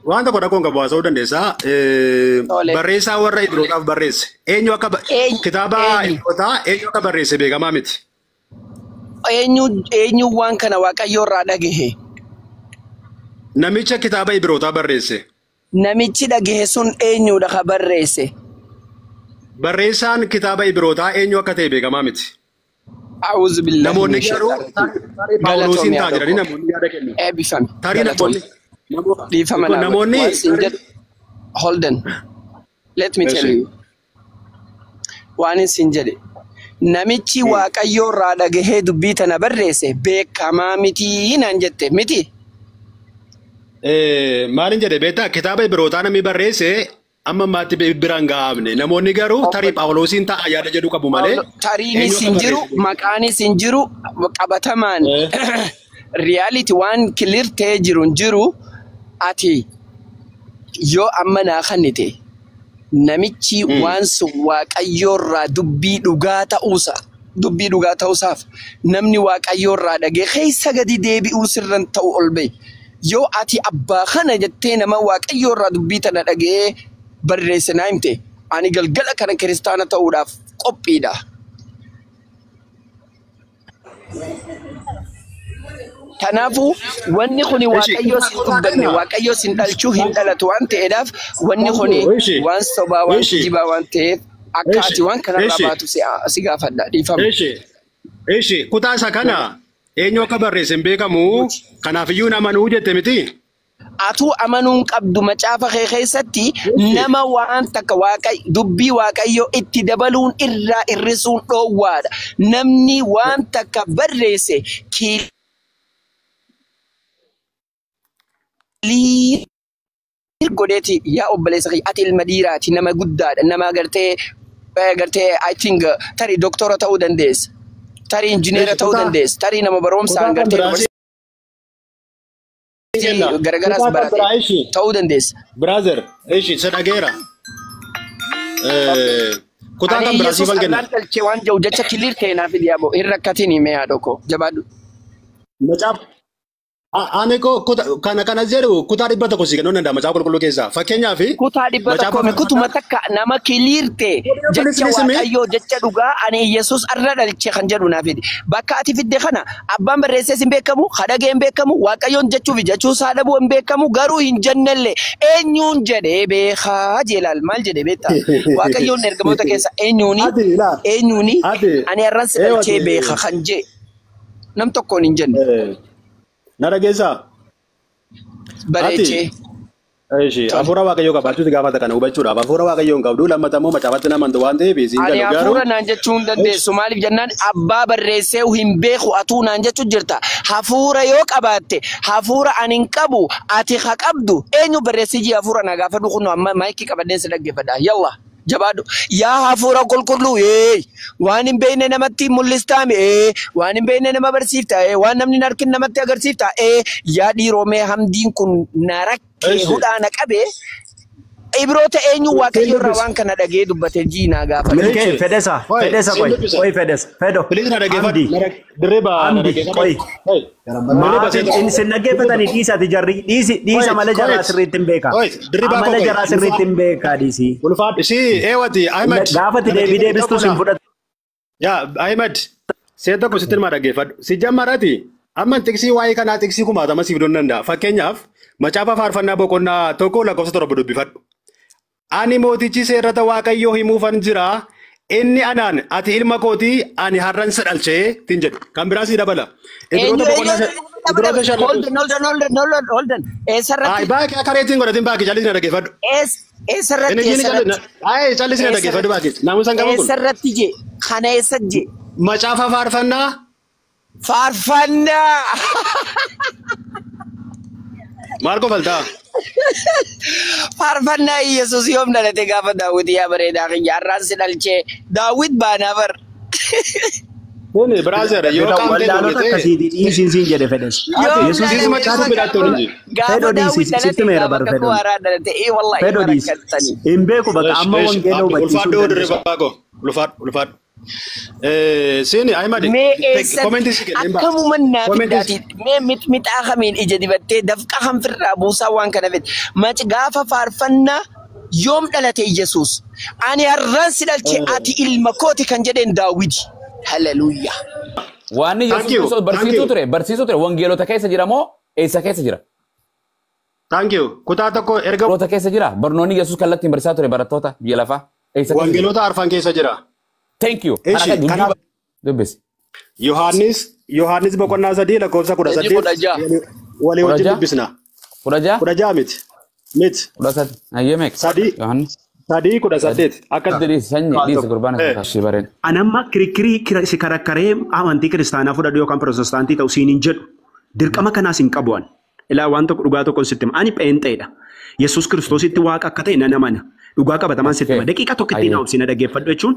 Waan tokko rakkoon qabu haasa'uu dandeessa. Tole. Barreessaa warra Ibrootaaf barreesse. Eenyu akka kitaaba Eenyu? Ibrootaa eenyu akka barreesse beekamaa miti. Eenyu waan kana Waaqayyo irraa dhagahe? Namicha kitaaba Ibrootaa barreesse. Namichi dhagahe sun eenyudha ka barreesse? Barreessaan kitaaba Ibrootaa eenyu akka ta'e beekamaa miti. A'uuzu billahi Namoonni min garuu shaytaani tarii Phaawulosiin Galatoomi ta'a haadhoo jedhanii koo. namoonni yaada kennu. Eebbifami. Tarii Galatoomi. namoonni Dhiifama naa godhi. namoonni Waan siin jedhu. Hold on. Let me tell Eshi. you. Waan isin jedhe. Namichi Waaqayyo irraa dhagahee dubbii tana barreesse beekamaa mitii naan jette miti. Maalin jedhe beektaa kitaaba Ibrootaa namni barreesse amma ammaatti biraan gahamne namoonni garuu tarii Phaawulosiin ta'a yaada jedhu qabu malee Tariinis eenyu akka hin jiru, barreesse. Maqaanis hin jiru, qabatamaan reality waan clear ta'ee jiru hin jiru. Ati yoo amma naa kennite namichi waan sun Waaqayyoorraa dubbii dhugaa ta'uusa dubbii dhugaa ta'uusaaf namni Waaqayyoorraa dhagee keessa gadi deebi'uu sirran ta'u ol bahi. Yoo ati abbaa kana jettee nama Waaqayyoorraa dubbii tana dhagee barreesse naa himte ani galgala kana kiristaana ta'uudhaaf qophiidha. Kanaafuu wanni kuni Waaqayyoo sin dubbanne, Waaqayyoo sin dhalchuu hin dhalatu waan ta'eedhaaf wanni kuni waan sobaa waan kijibaa waan ta'eef akka ati waan kanarraa baatu si gaafadha. Dhiifama. Ishi kutaa isa kana eenyu akka barreesse hin beekamu, kanaafiyyuu amanuu jette miti. Atuu amanuun qabdu macaafa kee keessatti nama waan takka dubbii Waaqayyoo itti dabaluun irraa hir'isuun dhoowwaadha. Namni waan takka barreesse kiliir godheeti yaa obboleessa kiyya ati ilma dhiiraati, nama guddaadha, nama gartee I think tarii doktora ta'uu dandeessa, tarii injineera ta'uu dandeessa, tarii nama barumsaan gartee garagaraas barate ta'uu dandeessa. Brother, ishi si dhageera. Kutaa kan biraa siifan kenna. Ani Yesuus waan jiru jecha kiliir ta'e naaf yaabo hin rakkatiin himee haadha koo jabaadhu. Macaafa ani kana kana jedhu kutaa 100 si kennuu danda'a macaafa qulqulluu keessaa. Fakkeenyaaf kutaa 100 kutuma takka nama kiliir ta'e jecha Waaqayyoo jecha dhugaa ani Yesuus arra dhalche kan jedhu naaf fide. Bakka ati fidde kana abbaan barreessees hin beekamu, hadhagee hin beekamu, Waaqayyoon jechuuf jechuu isaa dhabuu hin beekamu, garuu hin jennellee eenyuun jedhee beekaa jeelaal maal jedhee beektaa? Waaqayyoon ergamoota keessa eenyuuni eenyuuni ani arran si dhalchee beeka kan jee nam tokkoon hin jenne. Na dhageessaa? Bareechee. Ishi hafuura Waaqayyoo qabaachuuti gaafata kana hubachuudhaaf. Hafuura Waaqayyoo hin qabdu lammata immoo macaafatti nama waan ta'eef siin Ani galu garuu. hafuura naan jechuu hin dandeessu. Maaliif jennaan abbaa barreessee hin beeku atuu naan jechuu jirta. Hafuura yoo qabaatte hafuura ani hin qabu ati ha qabdu eenyu barreessee jii hafuura na gaafadhu kun amma maayikii qabadheen si dhaggeeffadha. Yalla jabaadhu. Yaa hafuura qulqulluu waan hin beekne namatti mul'istaame waan hin beekne nama barsiifta waan namni hin argin namatti agarsiifta yaa dhiiroo mee hamdiin kun na rakkee hudhaa na qabee Ibroota eenyu Waaqayyo irraa waan kana dhagee dubbate jii naa gaafadhu. Milkee fedhesa fedhesa qoy qoy fedhesa fedo. Please na dhaggeeffadhu. Dirriba na Hamdi qoy. Maaf isin dhaggeeffatanii dhiisati jarri dhiisi dhiisa malee jaraa sirriitti hin beeka. Amala jaraa sirriitti hin beeka dhiisi. Ulfaadhu si eewwati Ahmed. Gaafati deebii deebistuu sin fudhatu. Yaa Ahmed see tokko sitti ilma dhaggeeffadhu. Si jammarati amma tiksii waa'ee kanaa tiksii kumaatama siif don danda'a. Fakkeenyaaf macaafa faarfannaa boqonnaa 1 lakkoofsa 7 dubbifadhu. Ani mootichi seerrata Waaqayyoo himuufan jira. Inni anaan ati ilma kootii ani har'an si dhalchee tiin jedhu. Kan biraa si dabala. Ibroota 5. Hold on. Eessarratti? Baakii akka reetiin godhatin baakii callisii na dhaggeeffadhu. Eessarratti? Ayi callisii na dhaggeeffadhu baakii. Naamusa hin qabu kun. Eessarratti je? Kana eessa je? Macaafa faarfannaa. Faarfannaa. Maal kofaltaa? Faarfannaa Yesuus yoom dhalate gaafa Daawit yaa bareedaa kiyya har'aan si dhalchee Daawit baanaa bar. Kuni brother yoo qaamtee Wallaalota akkasiiti dhiisiin siin jedhe fedhes. Yesuus macaafa biraatti hin jiru. Gaafa Fedho Daawit dhiisi dhalate sitti meera gaafa bar kakuu fedhoon. haaraa dhalate wallahi Fedho dhiisi. barakkatanii. Hin beeku bakka amma wangeela hubachiisuu Ulfaadhu dandeessu. dirriba koo ulfaadhu ulfaadhu. Siini Ahmed Mee eessatti komentii si kenneen ba'a. akkamuma naa fiddaati mee mixmixaa kamiin ija dibattee dafqa hanfirraa buusaa waan kana fedhe maci gaafa faarfannaa yoom dhalate Yesuus ani har'aan si dhalche ati ilma kooti kan jedheen Daawiti. Haleluuyaa. Waan Thank Yesuus you, Kiristoos thank barsiisuu you. ture barsiisuu ture wangeelota keessa jira moo eessa keessa jira? Thank you. Kutaa tokko erga Wangeelota keessa jira barnoonni Yesuus kallattiin barsiisaa ture barattoota biyya lafaa eessa keessa jira? wangeelota arfan keessa jira. Thank you. Ishi, kanaaf Dubbisi. Yohaannis boqonnaa 3 lakkoofsa 18 walii wajjin dubbisna. 16? 16 miti. Miti. 13. Ayyee meeqa? 3 Yohaannis. 3 18 akkas Dhiisi sanyii dhiisi gurbaan asii bareeda. Anamma kirikkirii si karakkaree amantii kiristaanaa fudhadhu yookaan pirootestaantii ta'u siin hin jedhu. Dirqama kanaas hin qabu ani. Ilaa waan tokko dhugaa tokkoon sitti hima. Ani pheenxeedha. Yesuus Kiristoositti waaqa akka ta'e nan amana. Dhugaa qabatamaan sitti hima. Daqiiqa tokko ittiin haa'umsi na dhaggeeffadhu jechuun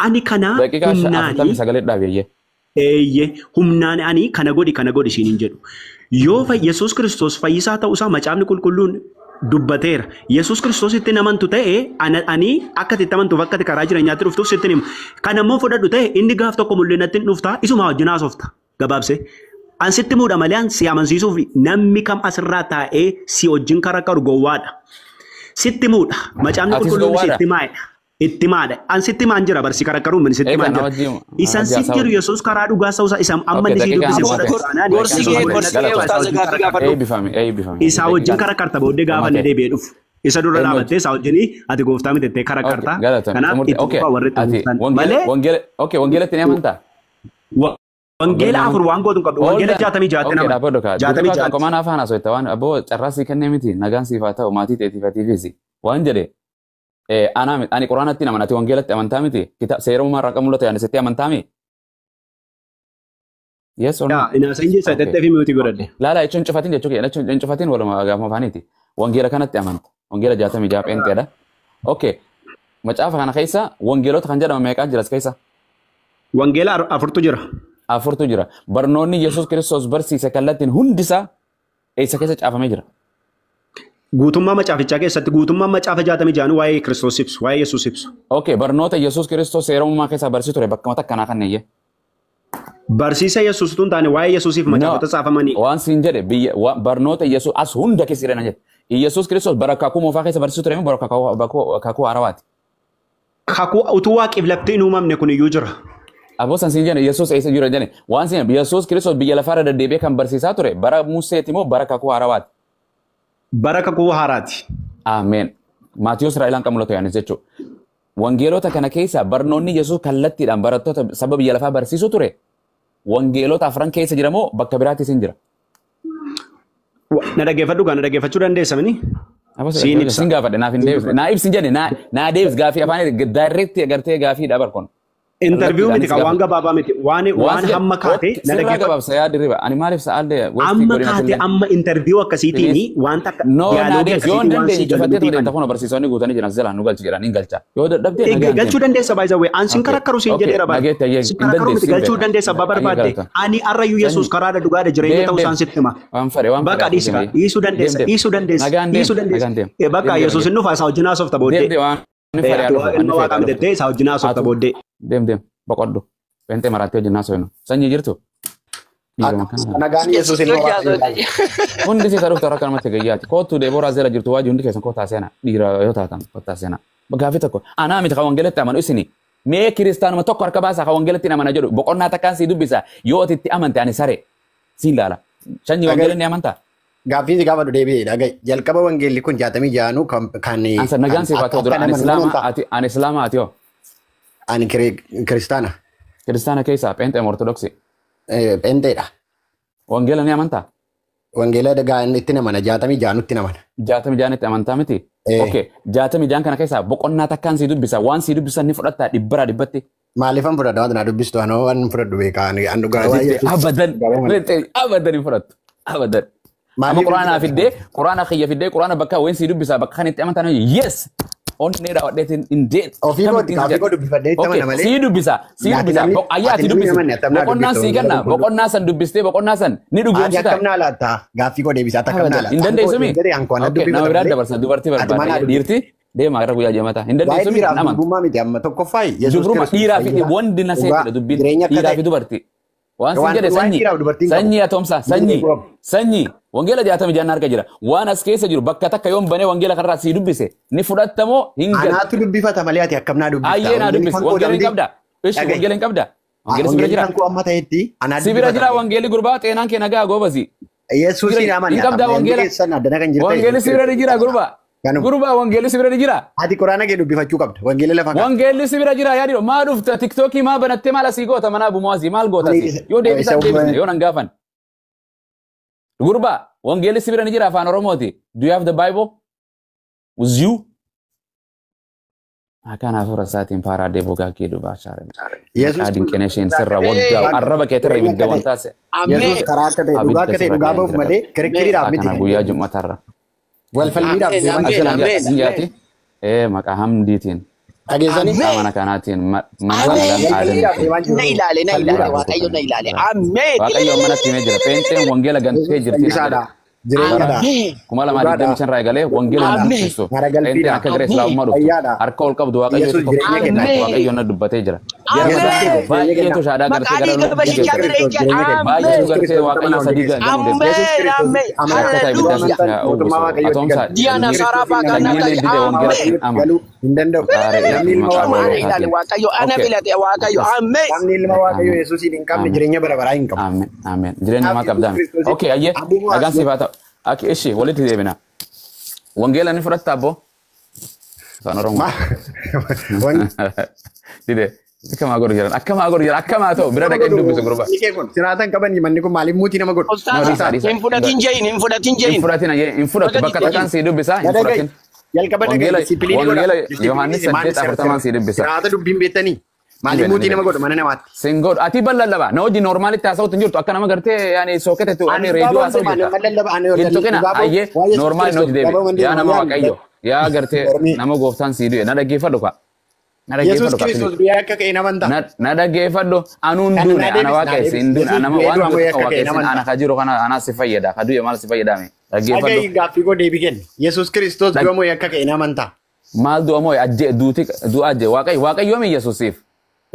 ani kana Daqiiqaa humnaanii 49 dhaabi ayyee. Eeyyee humnaan ani kana godhi kana godhi siin hin jedhu. Yoo Yesuus Kiristoos fayyisaa ta'uusaa macaafni qulqulluun dubbateera. Yesuus Kiristoositti namantu ta'e ani akka itti amantuuf akka karaa jireenyaatti dhuftuuf sitti hima. Kan ammoo fudhadhu ta'e inni gaaf tokko mul'inatti hin dhuftaa isuma wajjin haasofta gabaabsee. An sitti muudha malee an si amansiisuuf namni kam asirraa taa'ee si wajjin karaa qaru gowwaadha. Sitti muudha. Macaafni Atis qulqulluun gowwaadha? sitti maa'edha. Itti maadha. An sitti maan jira barsi karakkaruun min sitti maan jira. Isan sitti jiru Yesuus karaa dhugaa ta'uusaa isa amma inni sii dubbise warra Gorsi kee gorsi kee ustaaza gaaffii gaafadhu. Eebbifame eebbifame. Isaa wajjin karakkarta booddee gaafa inni deebi'ee dhufu. Isa dura dhaabattee isaa wajjin ati gooftaa miti jettee karakkarta. Kanaaf itti fufaa warri itti fuftan malee. Okay, wangeelatti ni amantaa? Wangeela 4 waan gootu hin qabdu. Wangeela 66 nama. 66. Komaan afaan haasofta waan abboo carraa sii kennee miti nagaan siif haa ta'u maatii teetiif atiifis waan jedhe ani quraanatti hin amanati wangeelatti amantaa miti seera uumaa irraa mul'atu yaani sitti amantaa mi? Yes or no? Inaasan jecha jettee fi miti godhadhe. Laala jechuun cufatiin jechuu kee jechuun cufatiin waluma gaafuma afaaniiti. Wangeela kanatti amanta. Wangeela 66 pheenxeedha. Okay. Macaafa kana keessa wangeelota kan jedhama meeqaa jira as keessa? Wangeela 4tu jira. 4tu jira. Barnoonni Yesuus Kiristoos barsiise kallattiin hundisaa eessa keessa caafamee jira? Guutummaa macaafichaa keessatti guutummaa macaafa 66 waa'ee Kiristoos ibsu, waa'ee Yesuus ibsu. Okay, barnoota Yesuus Kiristoos seera uumamaa keessaa barsiisu ture bakka mata akkanaa kanneen. Barsiisa Yesuus tun taane waa'ee Yesuusiif macaafota caafamanii. Waan siin jedhe biyya barnoota Yesuus as hunda keessa jiran jedhe. Yesuus Kiristoos bara kakuu moofaa keessa barsiisu ture moo bara kakuu haarawaati? Kakuu utuu waaqeef lafti hin uumamne kun iyyuu jira. Aboo san siin jedhe Yesuus eessa jira jedhe. Waan siin Yesuus Kiristoos biyya lafaarra deddeebi'ee kan barsiisaa ture bara Museeti moo bara kakuu haarawaati? Bara kakuu haaraati. Ameen. Maatiyuus Israa'elaan kan mul'atu yaanis jechuudha. Wangeelota kana keessa barnoonni Yesuus kallattiidhaan barattoota saba biyya lafaa barsiisu ture. Wangeelota 4 keessa jira moo bakka biraattis hin jira? Na dhaggeeffadhu gaa na dhaggeeffachuu dandeessa mini? Siin ibsa. Siin gaafadhe naaf hin deebisne. Naa ibsin jedhe naa deebis gaafii afaan direct agartee gaafii dha barkoon. Interview miti kan waan gabaabaa miti waan hamma kaate na dhaggeeffadhu. Gabaabsa yaa dirriba ani maaliif sa'aallee amma kaate amma interview akkasiitiin wanta akka diyaaloogii akkasiitiin waan dandeenye cufattee ture ta'uun barsiisonni guutanii jiran jalaan nu galchi jedhan hin galcha yoo dadhabdee nagaan galchuu dandeessa by the way an sin karakkaru sin jedheera baay'ee sin karakkaru miti galchuu dandeessa abbaa barbaadde ani arrayyuu Yesuus karaadha dhugaadha jireenya ta'uu isaan sitti hima bakka dhiisi dhiisuu dandeessa dhiisuu dandeessa dhiisuu dandeessa bakka Yesuus hin dhufa isaa wajjin haasofta booddee ilma waaqaa miti isaa wajjin haasofta booddee. Deem deem boqodhu. Pentee marattee wajjin haasofnu. Sanyii jirtu? Nagaan Yesuus ilma waaqaa. Hundi siisa dhuftu harka namatti gayyaati. Kootu Deebooraa seera jirtu waajji hundi keessan kootaa seenaa. Dhiira yoo taatan kootaa seenaa. Gaaffii tokko anaa miti kan wangeelatti amanu isini. Mee kiristaanuma tokko harka baasaa kan wangeelatti amana jedhu boqonnaa takkaan sii dubbisa yoo ati itti amante ani saree siin laala. Sanyii wangeela ni amantaa? Gaaffii si gaafadhu deebi'ee dhaga'i. Jalqaba wangeelli kun 66 kan. Ansa nagaan siif haa ta'u dura ani islaama ati hoo? Ani kiristaana. Kiristaana keessaa pheenxee moo ortodoksii? Pheenxeedha. Wangeela ni amantaa? Wangeela itti namana 66 nutti namana. 66 tti amantaa miti? Okay. 66 kana keessaa boqonnaa takkaan sii dubbisa waan sii dubbisan ni fudhattaa dhibbaraa dhibbatti. Maaliifan fudhadha waan na dubbistu anoo waan fudhadhu beekaa ani dhugaa waa'ee. Abadan abadan hin fudhattu abadan. Amma quraanaa fiddee quraana kiyya fiddee quraana bakka wayin sii dubbisaa bakka kan itti amantan yes onnee daawwadheetiin hin deet. Ofii koo dubbifadhee itti amana malee. Sii dubbisa sii dubbisa ayyaa ati dubbisi boqonnaan sii kenna boqonnaa san dubbistee boqonnaa san ni dhugoomsita. Ati akkam naa laatta gaaffii koo deebisa ati akkam naa laatta. Hin dandeessumi. Nama biraa dabarsa dubartii barbaada dhiirti deema gara guyyaa jeemata hin dandeessumi. Waa'ee dhiiraaf durbummaa miti amma tokkoffaa Yesuus Kiristoos. Dhiiraa fi wanti na seetidha dubbiin dhiiraa fi dubartii. Waan sin jedhe sanyii sanyii atoomsaa sanyii sanyii wangeela 66 harka jira waan as keessa jiru bakka takka yoon banee wangeela kanarraa sii dubbise ni fudhattamoo hin galu. Anaatu dubbifata malee ati akkam naa dubbifta. Ayyee naa dubbise wangeela hin qabda. Ishi wangeela hin qabda. Wangeela si bira jira. Si bira jira wangeelli gurbaa xeenaan kee nagaa goobasi. Yesuusiin amani. Hin qabda wangeela. Wangeelli si bira jira gurbaa. Gurbaa wangeelli si bira jira. Ati quraana kee dubbifachuu qabda. Wangeela lafa kaa'u. Wangeelli si bira jira yaadi maa dhufta tiktookii maa banattee maal asii goota manaa bumoo asii maal goota asii yoo deebisan deebisne yoo nan gaafan. Gurbaa wangeelli si bira ni jira afaan Oromooti. Do you have the Bible? With you? Akkaan hafuura isaatiin paaraa deeboo gaaggee dubaa shaare. Maqaa dinqinasheen sirra waggaa arraba keetirra ibidda waan taase. Yesuus karaa akka ta'e dhugaa akka ta'e dhugaa bahuuf malee kirikiriidhaaf miti. Kana guyyaa jummatarra. Walfalmiidhaaf deeman Nyaati. Maqaa hamdiitiin. Dhageessanii? Maqaa mana kanaatiin mana kanaan Na ilaale na ilaale Waaqayyo na ilaale. Ameen. Waaqayyo manatti himee jira. Pheenxeen wangeela gantee jirti. Jireenyadha. 2025 irraa eegalee wangeela hin dubbisu. Eenyuun akka gara Islaamummaa dhuftu. Harka ol qabdu Waaqayyo tokko Waaqayyo na dubbatee jira. Baay'eetu shaadaa gartee gara baay'eetu gartee Waaqayyo sadii galu Hallelujah. Diana Saraba kana Galuu hin danda'u. Namni ilma Waaqayyoo Waaqayyo ana filate Waaqayyo ameen. Namni ilma Waaqayyoo Yesuusiin hin qabne jireenya bara baraa hin qabu. Ameen. Ameen. Jireenya namaa qabda. Okay, ayyee nagaan siif haa ta'u. Aki ishi walitti deebina. Wangeela ni fudhatta abbo? Afaan Oromoo. Dide. Akkamaa godhu jiran. Akkamaa godhu jiran. Akkamaa ta'u bira dhaqee dubbisu gurba. Siraatan qaban manni kun maaliif muutii nama godhu? Ustaaza hin fudhatin jehin hin fudhatin jehin. Hin fudhatin ayyee hin fudhattu bakka takkaan sii dubbisa hin fudhatin. Jalqaba dhaqee disiipiliinii godha. Wangeela Yohaannis 8:40 sii dubbisa. Siraata dubbiin beektanii. Maaliif muutii nama godhu mana namaatti? Sin godhu ati bal'allaba na hojii normaalitti haasa'uutti hin jirtu akka nama gartee yaani sooketetu ani reediyoo haasa'u jirta. Hin tuqina ayyee normaali na hojii deebi yaa nama Waaqayyo yaa gartee nama gooftaan sii du'e na dhaggeeffadhu ka. Na Yesuus dhaggeeffadhu ka. Kiristoos guyyaa akka ka'e nama ta'a. Na dhaggeeffadhu anuun duune ana waaqessi hin duune nama waan du'e waaqessi ana ka jiru kana ana si fayyada ka du'e maal si fayyadame dhaggeeffadhu. Dhagahi gaaffii koo deebii kenni. Yesuus Kiristoos du'a moo akka ka'e nama ta'a. Maal du'a moo ajje duuti du'a ajje Waaqayyo Waaqayyo mi Yesuusiif.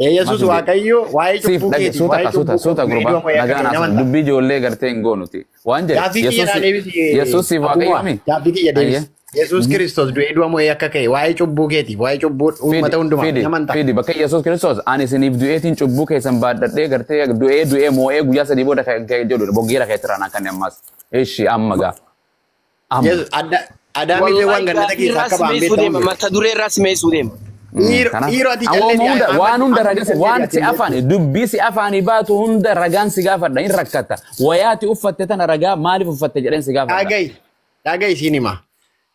Yesuus Waaqayyo waa'ee cubbuu keetiif suuta waa'ee suuta cubbuu suuta gurbaa nagaan nama haasa'u dubbii ijoollee gartee hin goonuti waan jedhe Gaaffii kiyya naa deebisi. Yesuusiif Waaqayyo mi Gaaffii kiyya deebisi. Yesuus Kiristoos du'ee du'a moo akka ka'e waa'ee cubbuu keetiif waa'ee cubbuu uummata hundumaa nama ta'a. Fidi bakka Yesuus Kiristoos ani isiniif du'eetiin cubbuu keessan baadhadhee gartee du'ee du'ee moo'ee guyyaa sadii booda ka'e jedhu boggeera ka'e tiraan akkanni ammas ishi amma gaa. Adaamii fi waan gannata keessaa akka ba'an beektamu. Mata duree irraa simeessuu deema. Dhiiroo ati jallee Waan hunda ragaan waan si afaan dubbii si afaanii baatu hunda ragaan si gaafadha hin rakkatta wayaati uffatte tana ragaa maaliif uffatte jedheen si gaafadha. Dhagahi dhagahi siin hima.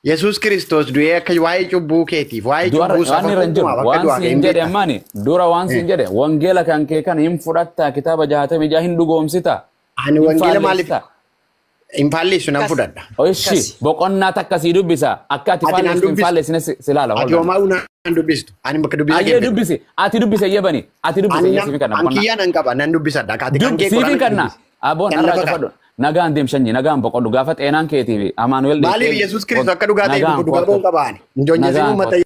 Yesuus Kiristoos du'ee akka waa'ee cubbuu keetiif waa'ee cubbuu Waan irra hin jiru waan siin jedhe ammaani dura waan siin jedhe wangeela kan kee kana hin fudhatta kitaaba 66 hin dhugoomsita. Ani wangeela maaliif hin faalleessu nan fudhadha. Ishi boqonnaa takka sii dubbisa akka ati faalleessitu hin faalleessine si laala. Ati homaa naan dubbistu. Ani bakka dubbisa Ayyee dubbisi ati dubbise iyyee bani ati dubbise iyyee siifin kanna. An kiyyaa nan qaba nan dubbisadha. Ati kan kee Siifin kanna aboon har'a cufadhu nagaan deem sanyii nagaan boqodhu gaafa xeenaan keetii fi Amaanu'el. Maaliif Yesuus Kiristoos akka dhugaa ta'e dhugaa ba'uu qaba ani. Injoonyesin uummata.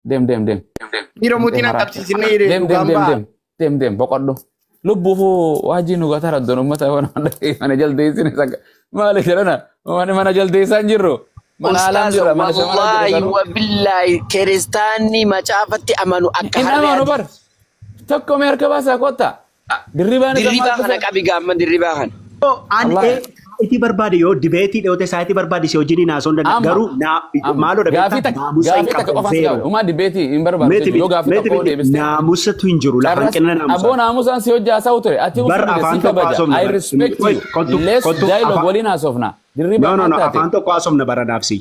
Deem deem deem. Dhiiroo muutii naan qabsiisinne Deem deem deem deem deem deem boqodhu. Lubbuufuu waajjii nu gataa raddoon uummata mana jaldeessin isa maali jedhana mana jaldeessaa hin jirru. Mana alaan jira mana shamara Wallaahi jira. wabillaahi kiristaanni macaafatti amanu akka Hin amanu bar. Tokko mee harka baasaa kottaa. Dirribaan isa Dirribaa kana qabi gaamman dirribaa kana. Ani itti barbaade yoo dibeetii dhiyoote sa'aatii barbaade si wajjin haasa'uu hin danda'u. Garuu maaloo Gaafii takka qofaan si gaafadha. Uumaa dibeetii hin barbaadu. Yoo gaafii tokko deebiste. Naamusatu hin jiru. Lafa hanqina naamusaa. Aboo naamusaan si hojii haasa'u ture. Ati Bar afaan si tokko kabaja. haasofna. I respect you. Let's dialogue waliin haasofna. Dirribaa No, no, no. maal taate? Afaan tokko haasofna baranaaf si.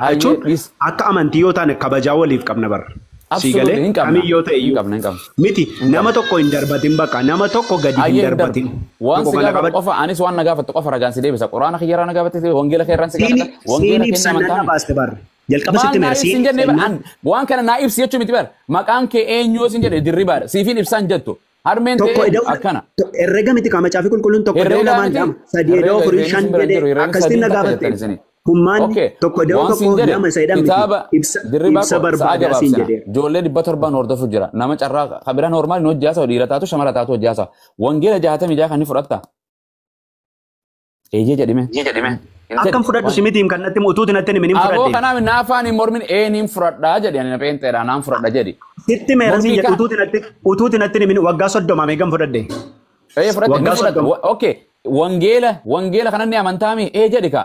Jechuun akka amantii yoo taane kabajaa waliif qabna bara. Si Absolutely galee hin qabna. kamiyyoo yoo ta'e Hin iyyuu. qabna hin qabna. Miti nama tokko hin darbatin bakka nama tokko gadi hin Ayyee hin darbu. darbatin. Waan Tokko si kana gaafatu qabadhu. qofa anis waan na gaafattu qofa ragaan si deebisa. Quraana kiyyarraa na gaafatte wangeela keerraan si gaafata. Wangeela Siin keenya ibsan nan amantaa miti. baaste barre. Jalqaba Maal sitti naa meera ibsi hin siin jenne bar waan kana naa ibsi jechuu miti bar maqaan kee eenyu yoo sin jedhe dirribaadha siifin ibsaan jettu harmeen Tokko ta'e ida'u akkana. herrega miti qaama caafii qulqulluun tokko ida'u Herreegaa lamaan miti. lama sadii ida'u Herreega afurii herreegni shan sin bira hin jedhee jiru herreegni akkasitti sadiin na takka gaafatte. jettan isinii. Hummaan Okay tokko ida'u waan siin tokko jedhe lama isa jedhan miti kitaaba ibsa dirribaa ibsa koo sa'a barbaadaa siin gabaabsina jedheera. ijoollee 700 hordofu jira nama carraa kabira normaali nu hojii haasa'u dhiira taatu shamara taatu hojii haasa'u wangeela 66 kan ni fudhatta. Eeyyee jedhime. Akkam fudhadhu si miti kan natti utuuti natti himi nin Aboo fudhadhe. kanaaf na afaan hin mormin een fudhadhaa jedhi ani na pheenxeedha naan fudhadha jedhi. Sitti meera siin Mormii jedhe ka utuuti natti utuuti natti himi waggaa 30 meeqan fudhadhe. Ee fudhatte ni Waggaa fudhatte. 30. Okay wangeela wangeela kanan ni amantaami ee jedhi ka.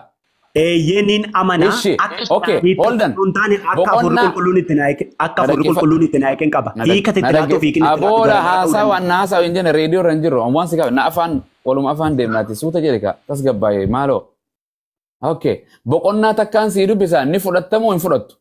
Eeyyee nin amanaa Ishi akka okay hiitti hold on hin taane akka hafuurri boqonnaa qulqulluun itti naa eeke akka na hafuurri dhaggeeffadhu qulqulluun itti naa eeken qaba. na Hiika itti laatuuf dhagge hiikni itti laatu abooda garagaraa ta'uu haasaa danda'a. waan na haasaa hin jenne reediyoo irra hin jirru waan si qabe na afaan waluma afaan deemnaati suuta jedhi ka tasgabbaa'ee maaloo. Okay boqonnaa takkaan sii dubbisa ni fudhattamoo hin fudhattu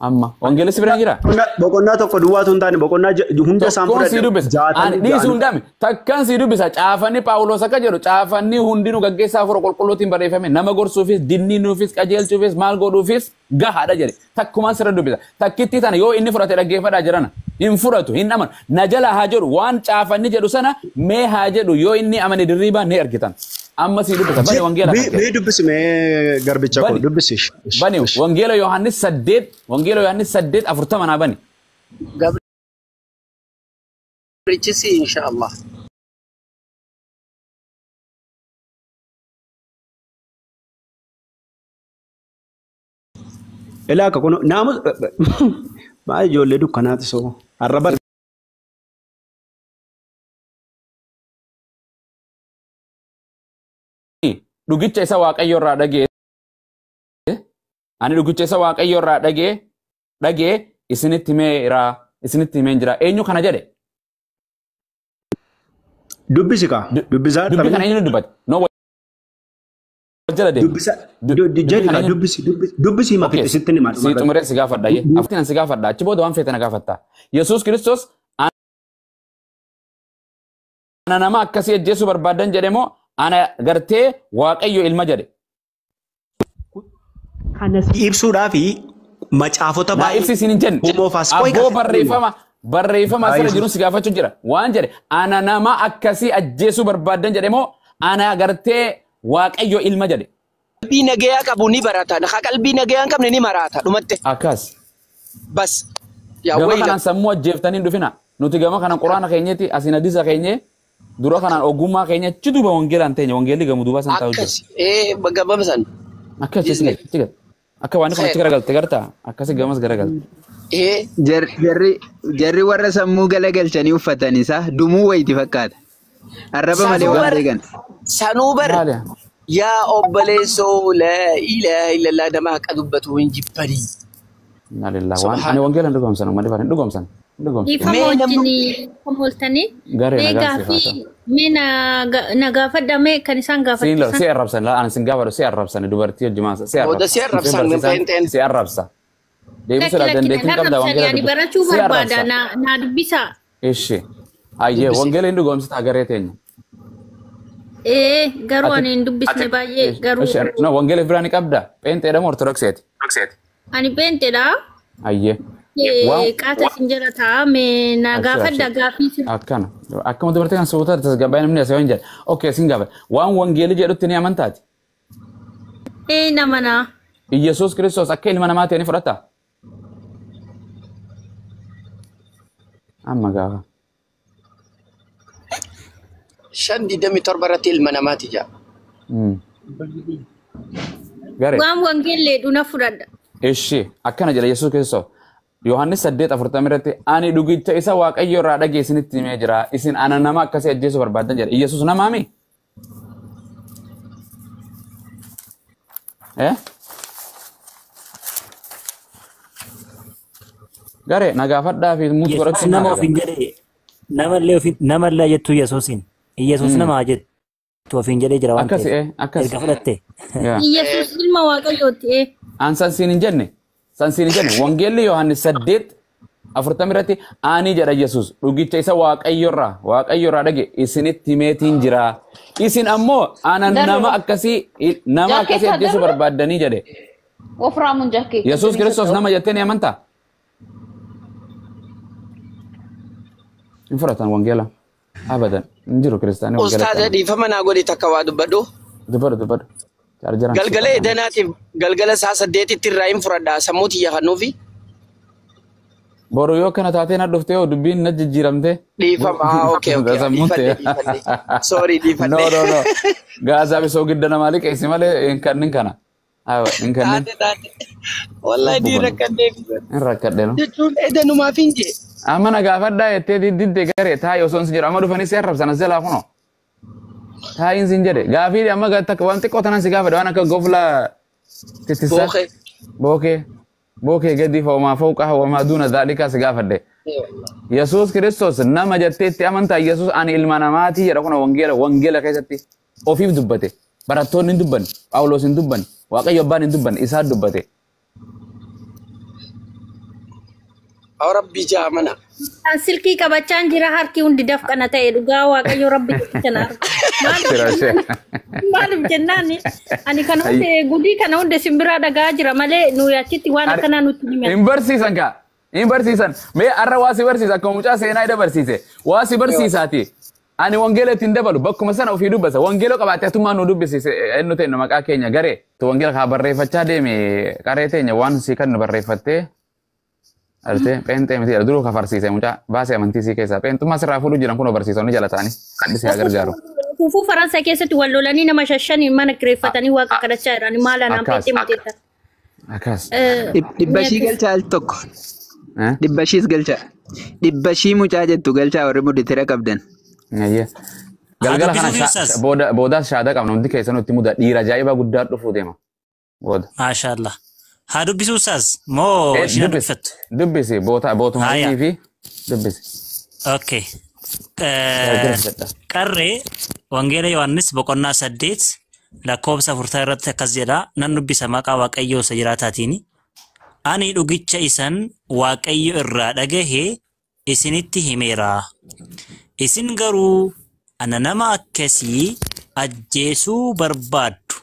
amma wangeelli si bira hin jiraa? Boqonnaa tokko duwwaatu hin taane boqonnaa hunda isaan Tokkoon sii fudhadhe dubbisa. Ani jaatamii dhiisuu ja'an. hin dame. Takkaan sii dubbisa. Caafanni Phaawulos akka jedhu caafanni hundinuu gaggeessaa hafuura qulqulluutiin barreeffame nama gorsuufis, dinniinuufis, qajeelchuufis, maal godhuufis gahaadha jedhe. Takkumaan sirra dubbisa. Takkitti tana yoo inni fudhate dhaggeeffadhaa jirana. Hin fudhatu, hin amanu. Na jala haa jedhu waan caafanni jedhu sana mee haa jedhu yoo inni amane dirriibaa ni argitan. Amma sii dubbisa bani wangeela kan Mee dubbisi mee garbicha koo dubbisi. Bani wangeela Yohaannis 8 wangeela Yohaannis 8:40 naa bani. Gabrichisi inshaallah. Ilaa akka kun naamus baay'ee ijoollee dukkanaati soo arraba. Dhugicha isa Waaqayyo irraa dhagee ani dhugicha isa Waaqayyo irraa dhagee isinitti himeen jira. Eenyu kana jedhe? Dubbisi kaa. Dubbisaa. Dubbi kana eenyu dubbate? No jala deema. Dubbisa. Dubbisi dubbisi hima fixe sitti hima. Si xumuree si gaafadha. Aftiin si gaafadha. Achi booda waan feete na gaafatta. Yesuus Kiristoos ana nama akkasii ajjeesuu barbaadan jedhe moo ana gartee Waaqayyo ilma jedhe? Kana si ibsuudhaafi macaafota baay'ee. Ibsi siin hin jenne. Abboo barreeffama asirra jiru si gaafachuu jira. Waan jedhe ana nama akkasii ajjeesuu barbaadan jedhe moo ana gartee Waaqayyo ilma jedhe. Qalbii nagayaa qabu ni barata. Qalbii nagayaa hin qabne ni marata. Dhumatte. Akkas. Bas. Gama kanaan sammuu ajjeeftanii hin dhufina. Nuti gama kanaan quraana keenyatti asiin hadiisa keenyee dura kanaan ogummaa keenya achi duuba wangeelaan teenya wangeelli gamu duuba san taa'u jira. Akkas. Gababa san. Akka achi akka waan kun achi garagalte gartaa akkasi gamas garagalte. Jarri warra sammuu galagalchanii uffatan isaa dumuu wayiiti fakkaata. Arraba malee waan beekan. Sanuu bar yaa obboleessoo laa ilaaha illallah nama haqa dubbatu hin jibbanii. Inna lillahi waan ani wangeela hin dhugoomsan uummanni hin dhugoomsan. Dhiifama wajjin ooltanii mee gaaffii mee na gaafadha mee kan isaan gaafachiisan. Si arrabsan ani sin gaafadhu si arrabsan dubartii hojii si arrabsan. Booda si arrabsan si arrabsa. Deebisuudhaaf dandeettii qabda wangeela. Ani barachuu barbaada na dubbisa. Ishi ayyee wangeela hin dhugoomsita agaree teenya. Garuu ani hin dubbisne baay'ee garuu. No wangeela biraa ni qabda pheenxeedha moo ortodoksiiti? Ani pheenxeedha. Ayyee. Qaata sin jala ta'a mee na gaafadha gaaffii sin. Akkana akkuma dubartii kan suuta tasgabbaa'ee namni asii waan jedha. Okay sin gaafa waan wangeelli jedhutti ni amantaati. Namana. Iyyasuus Kiristoos akka ilma namaa ta'e ni fudhata. Amma gaafa. 5:27 irratti ilma namaati jaa. Garee. Waan wangeellee dhuna fudhadha. Ishi akkana jedha Yesuus Kiristoos. Yohaannis 8:40 irratti ani dhugicha isa Waaqayyo irraa dhagee isinitti himee jira. Isin ana nama akkasii ajjeesuu barbaadan jedhe. Iyyasuus namaami? Garee na gaafadhaa fi mutu godhachuu. Nama ofiin jedhee namallee jettu Yesuusin. Iyyasuus nama jettu ofiin jedhee jira waan ta'eef. Akkas. Erga fudhatte. Iyyasuus ilma Waaqayyooti. An san siin hin jenne. San siin hin jenne. Wangeelli Yohaannis 8:40 irratti ani jedha Yesuus dhugicha isa Waaqayyo irraa dhage isinitti himeetiin jira. Isin ammoo ana nama akkasii ajjeesuu barbaaddanii jedhe. Wofraamuun jakkee. Yesuus Kiristoos nama jettee ni amantaa? Hin fudhatan wangeela. Abadan hin jiru kiristaanii wangeela. Ustaaza dhiifama naa godhi takka waa dubbadhu. Dubbadhu. Galgala edanaatiif galgala sa'a 8tti irraa hin fudhadha sammuu xiyyeeffannuufi. Boru yoo kana taatee na dhuftee yoo dubbiin na jijjiiramte. Dhiifama okay okay dhiifadhe. Sorry dhiifadhe. No. Gaazaa bisoo gidda namaa liqeessi malee hin kannin kana. Aywa hin kannin. Taate. Wallahi ni rakkadhee. Hin rakkadhee no. Jechuun edanumaaf hin jee. Amma na gaafadhaa jettee didde garee taa'i osoo hin jiru amma dhufanii si arrabsan as jalaa kunoo. Taa'iin sin jedhe gaafii amma takka waan xiqqoo tanan si gaafadha waan akka gofla tittisa. Bookee gadi foomaa fooqaa wamaa duuna zaalikaa si gaafadhe. Yesuus Kiristoos nama jettee itti amantaa Yesuus ani ilma namaatii jedha kun wangeela keessatti ofiif dubbate. Barattoonni hin dubbanne, Phaawulos hin dubbanne, Waaqayyo abbaan hin dubbanne, isaa dubbate. Rabbi jaamana. An silkii qabachaan jira harki hundi dafqana ta'e dhugaa Waaqayyo Rabbi jecha arga. Maaliif jennaan ani kana hunde gudii kana hunde simbiraa dhagaa jira malee nuyi achitti waan akkanaa nutti hime. Hin barsiisan kaa. Hin barsiisan. Mee har'a waa si barsiisa akkuma mucaa seenaa ida barsiise. Waa si barsiisaati. Ani wangeela ittiin dabalu bakkuma sana ofii dubbisa. Wangeela qabaatee atummaa nu dubbisiise eenyu ta'e nu maqaa keenya garee. Tu wangeela kaa barreeffachaa deeme qaree teenya waan sii kan nu barreeffattee artee pheenxee miti duruu kafarsiise mucaa baasee amantii sii keessaa pheenxummaa sirraa fuudhuu jiran kun barsiisonni jala ta'anii hadhisee haa gargaaru. Kufuu Faransaay keessatti wal lolanii nama shashanii mana kireeffatanii waaqa kadhachaa jiran maal anaan Akkas. pheenxee miti. Akkas. Dhibba shii galchaa al tokko. Dhibba shiis galchaa. Dhibba shii mucaa jettu galchaa warri muditira qabdan. Galgala kana boodaas shaadaa qabna hundi keessanuu itti muda dhiira ajaa'ibaa guddaa dhufuu deema. Booda. Maashaallah. Haa dubbisuu isaas moo isheen dubbifattu? Dubbisi bootuma fi dubbisi. Okay. Qarree Wangeela Yohaannis boqonnaa 8 lakkoofsa 40 irratti akkas jedha. Nan dubbisa maqaa Waaqayyoo isa jiraataatiin. Ani dhugicha isan Waaqayyo irraa dhagahe isinitti himeera. Isin garuu ana nama akkasii ajjeesuu barbaaddu.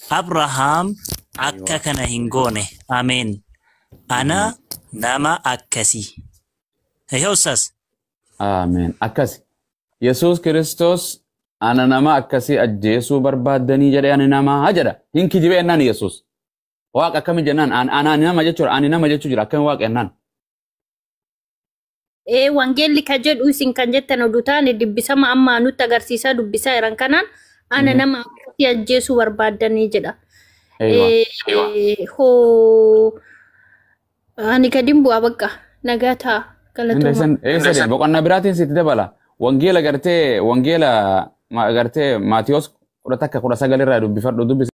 Abrahaam akka kana hin goone. Ameen. Ana nama akkasii. Eeyyee ustaas. Ameen. Akkasi. Yesuus Kiristoos ana nama akkasii ajjeesuu barbaaddanii jedhee ani namaa jedha. Hin kijibee jennaan Yesuus. Waaqa akkami jennaan ana nama jechuudha ani nama jechuu jira akkami waaqa jennaan. Wangeelli kan jedhu isin kan jettan oduu taane dubbisama ammaa nutti agarsiisaa dubbisaa jiran kanaan ana nama akkasii ajjeesuu barbaaddanii jedha. Hoo ani gadin bu'aa bakka nagaa ta'a galatooma. Eessa boqonnaa biraatiin sitti dabala. Wangeela gartee wangeela gartee Maatiyos 11 19 irraa dubbifadhu dubbisi.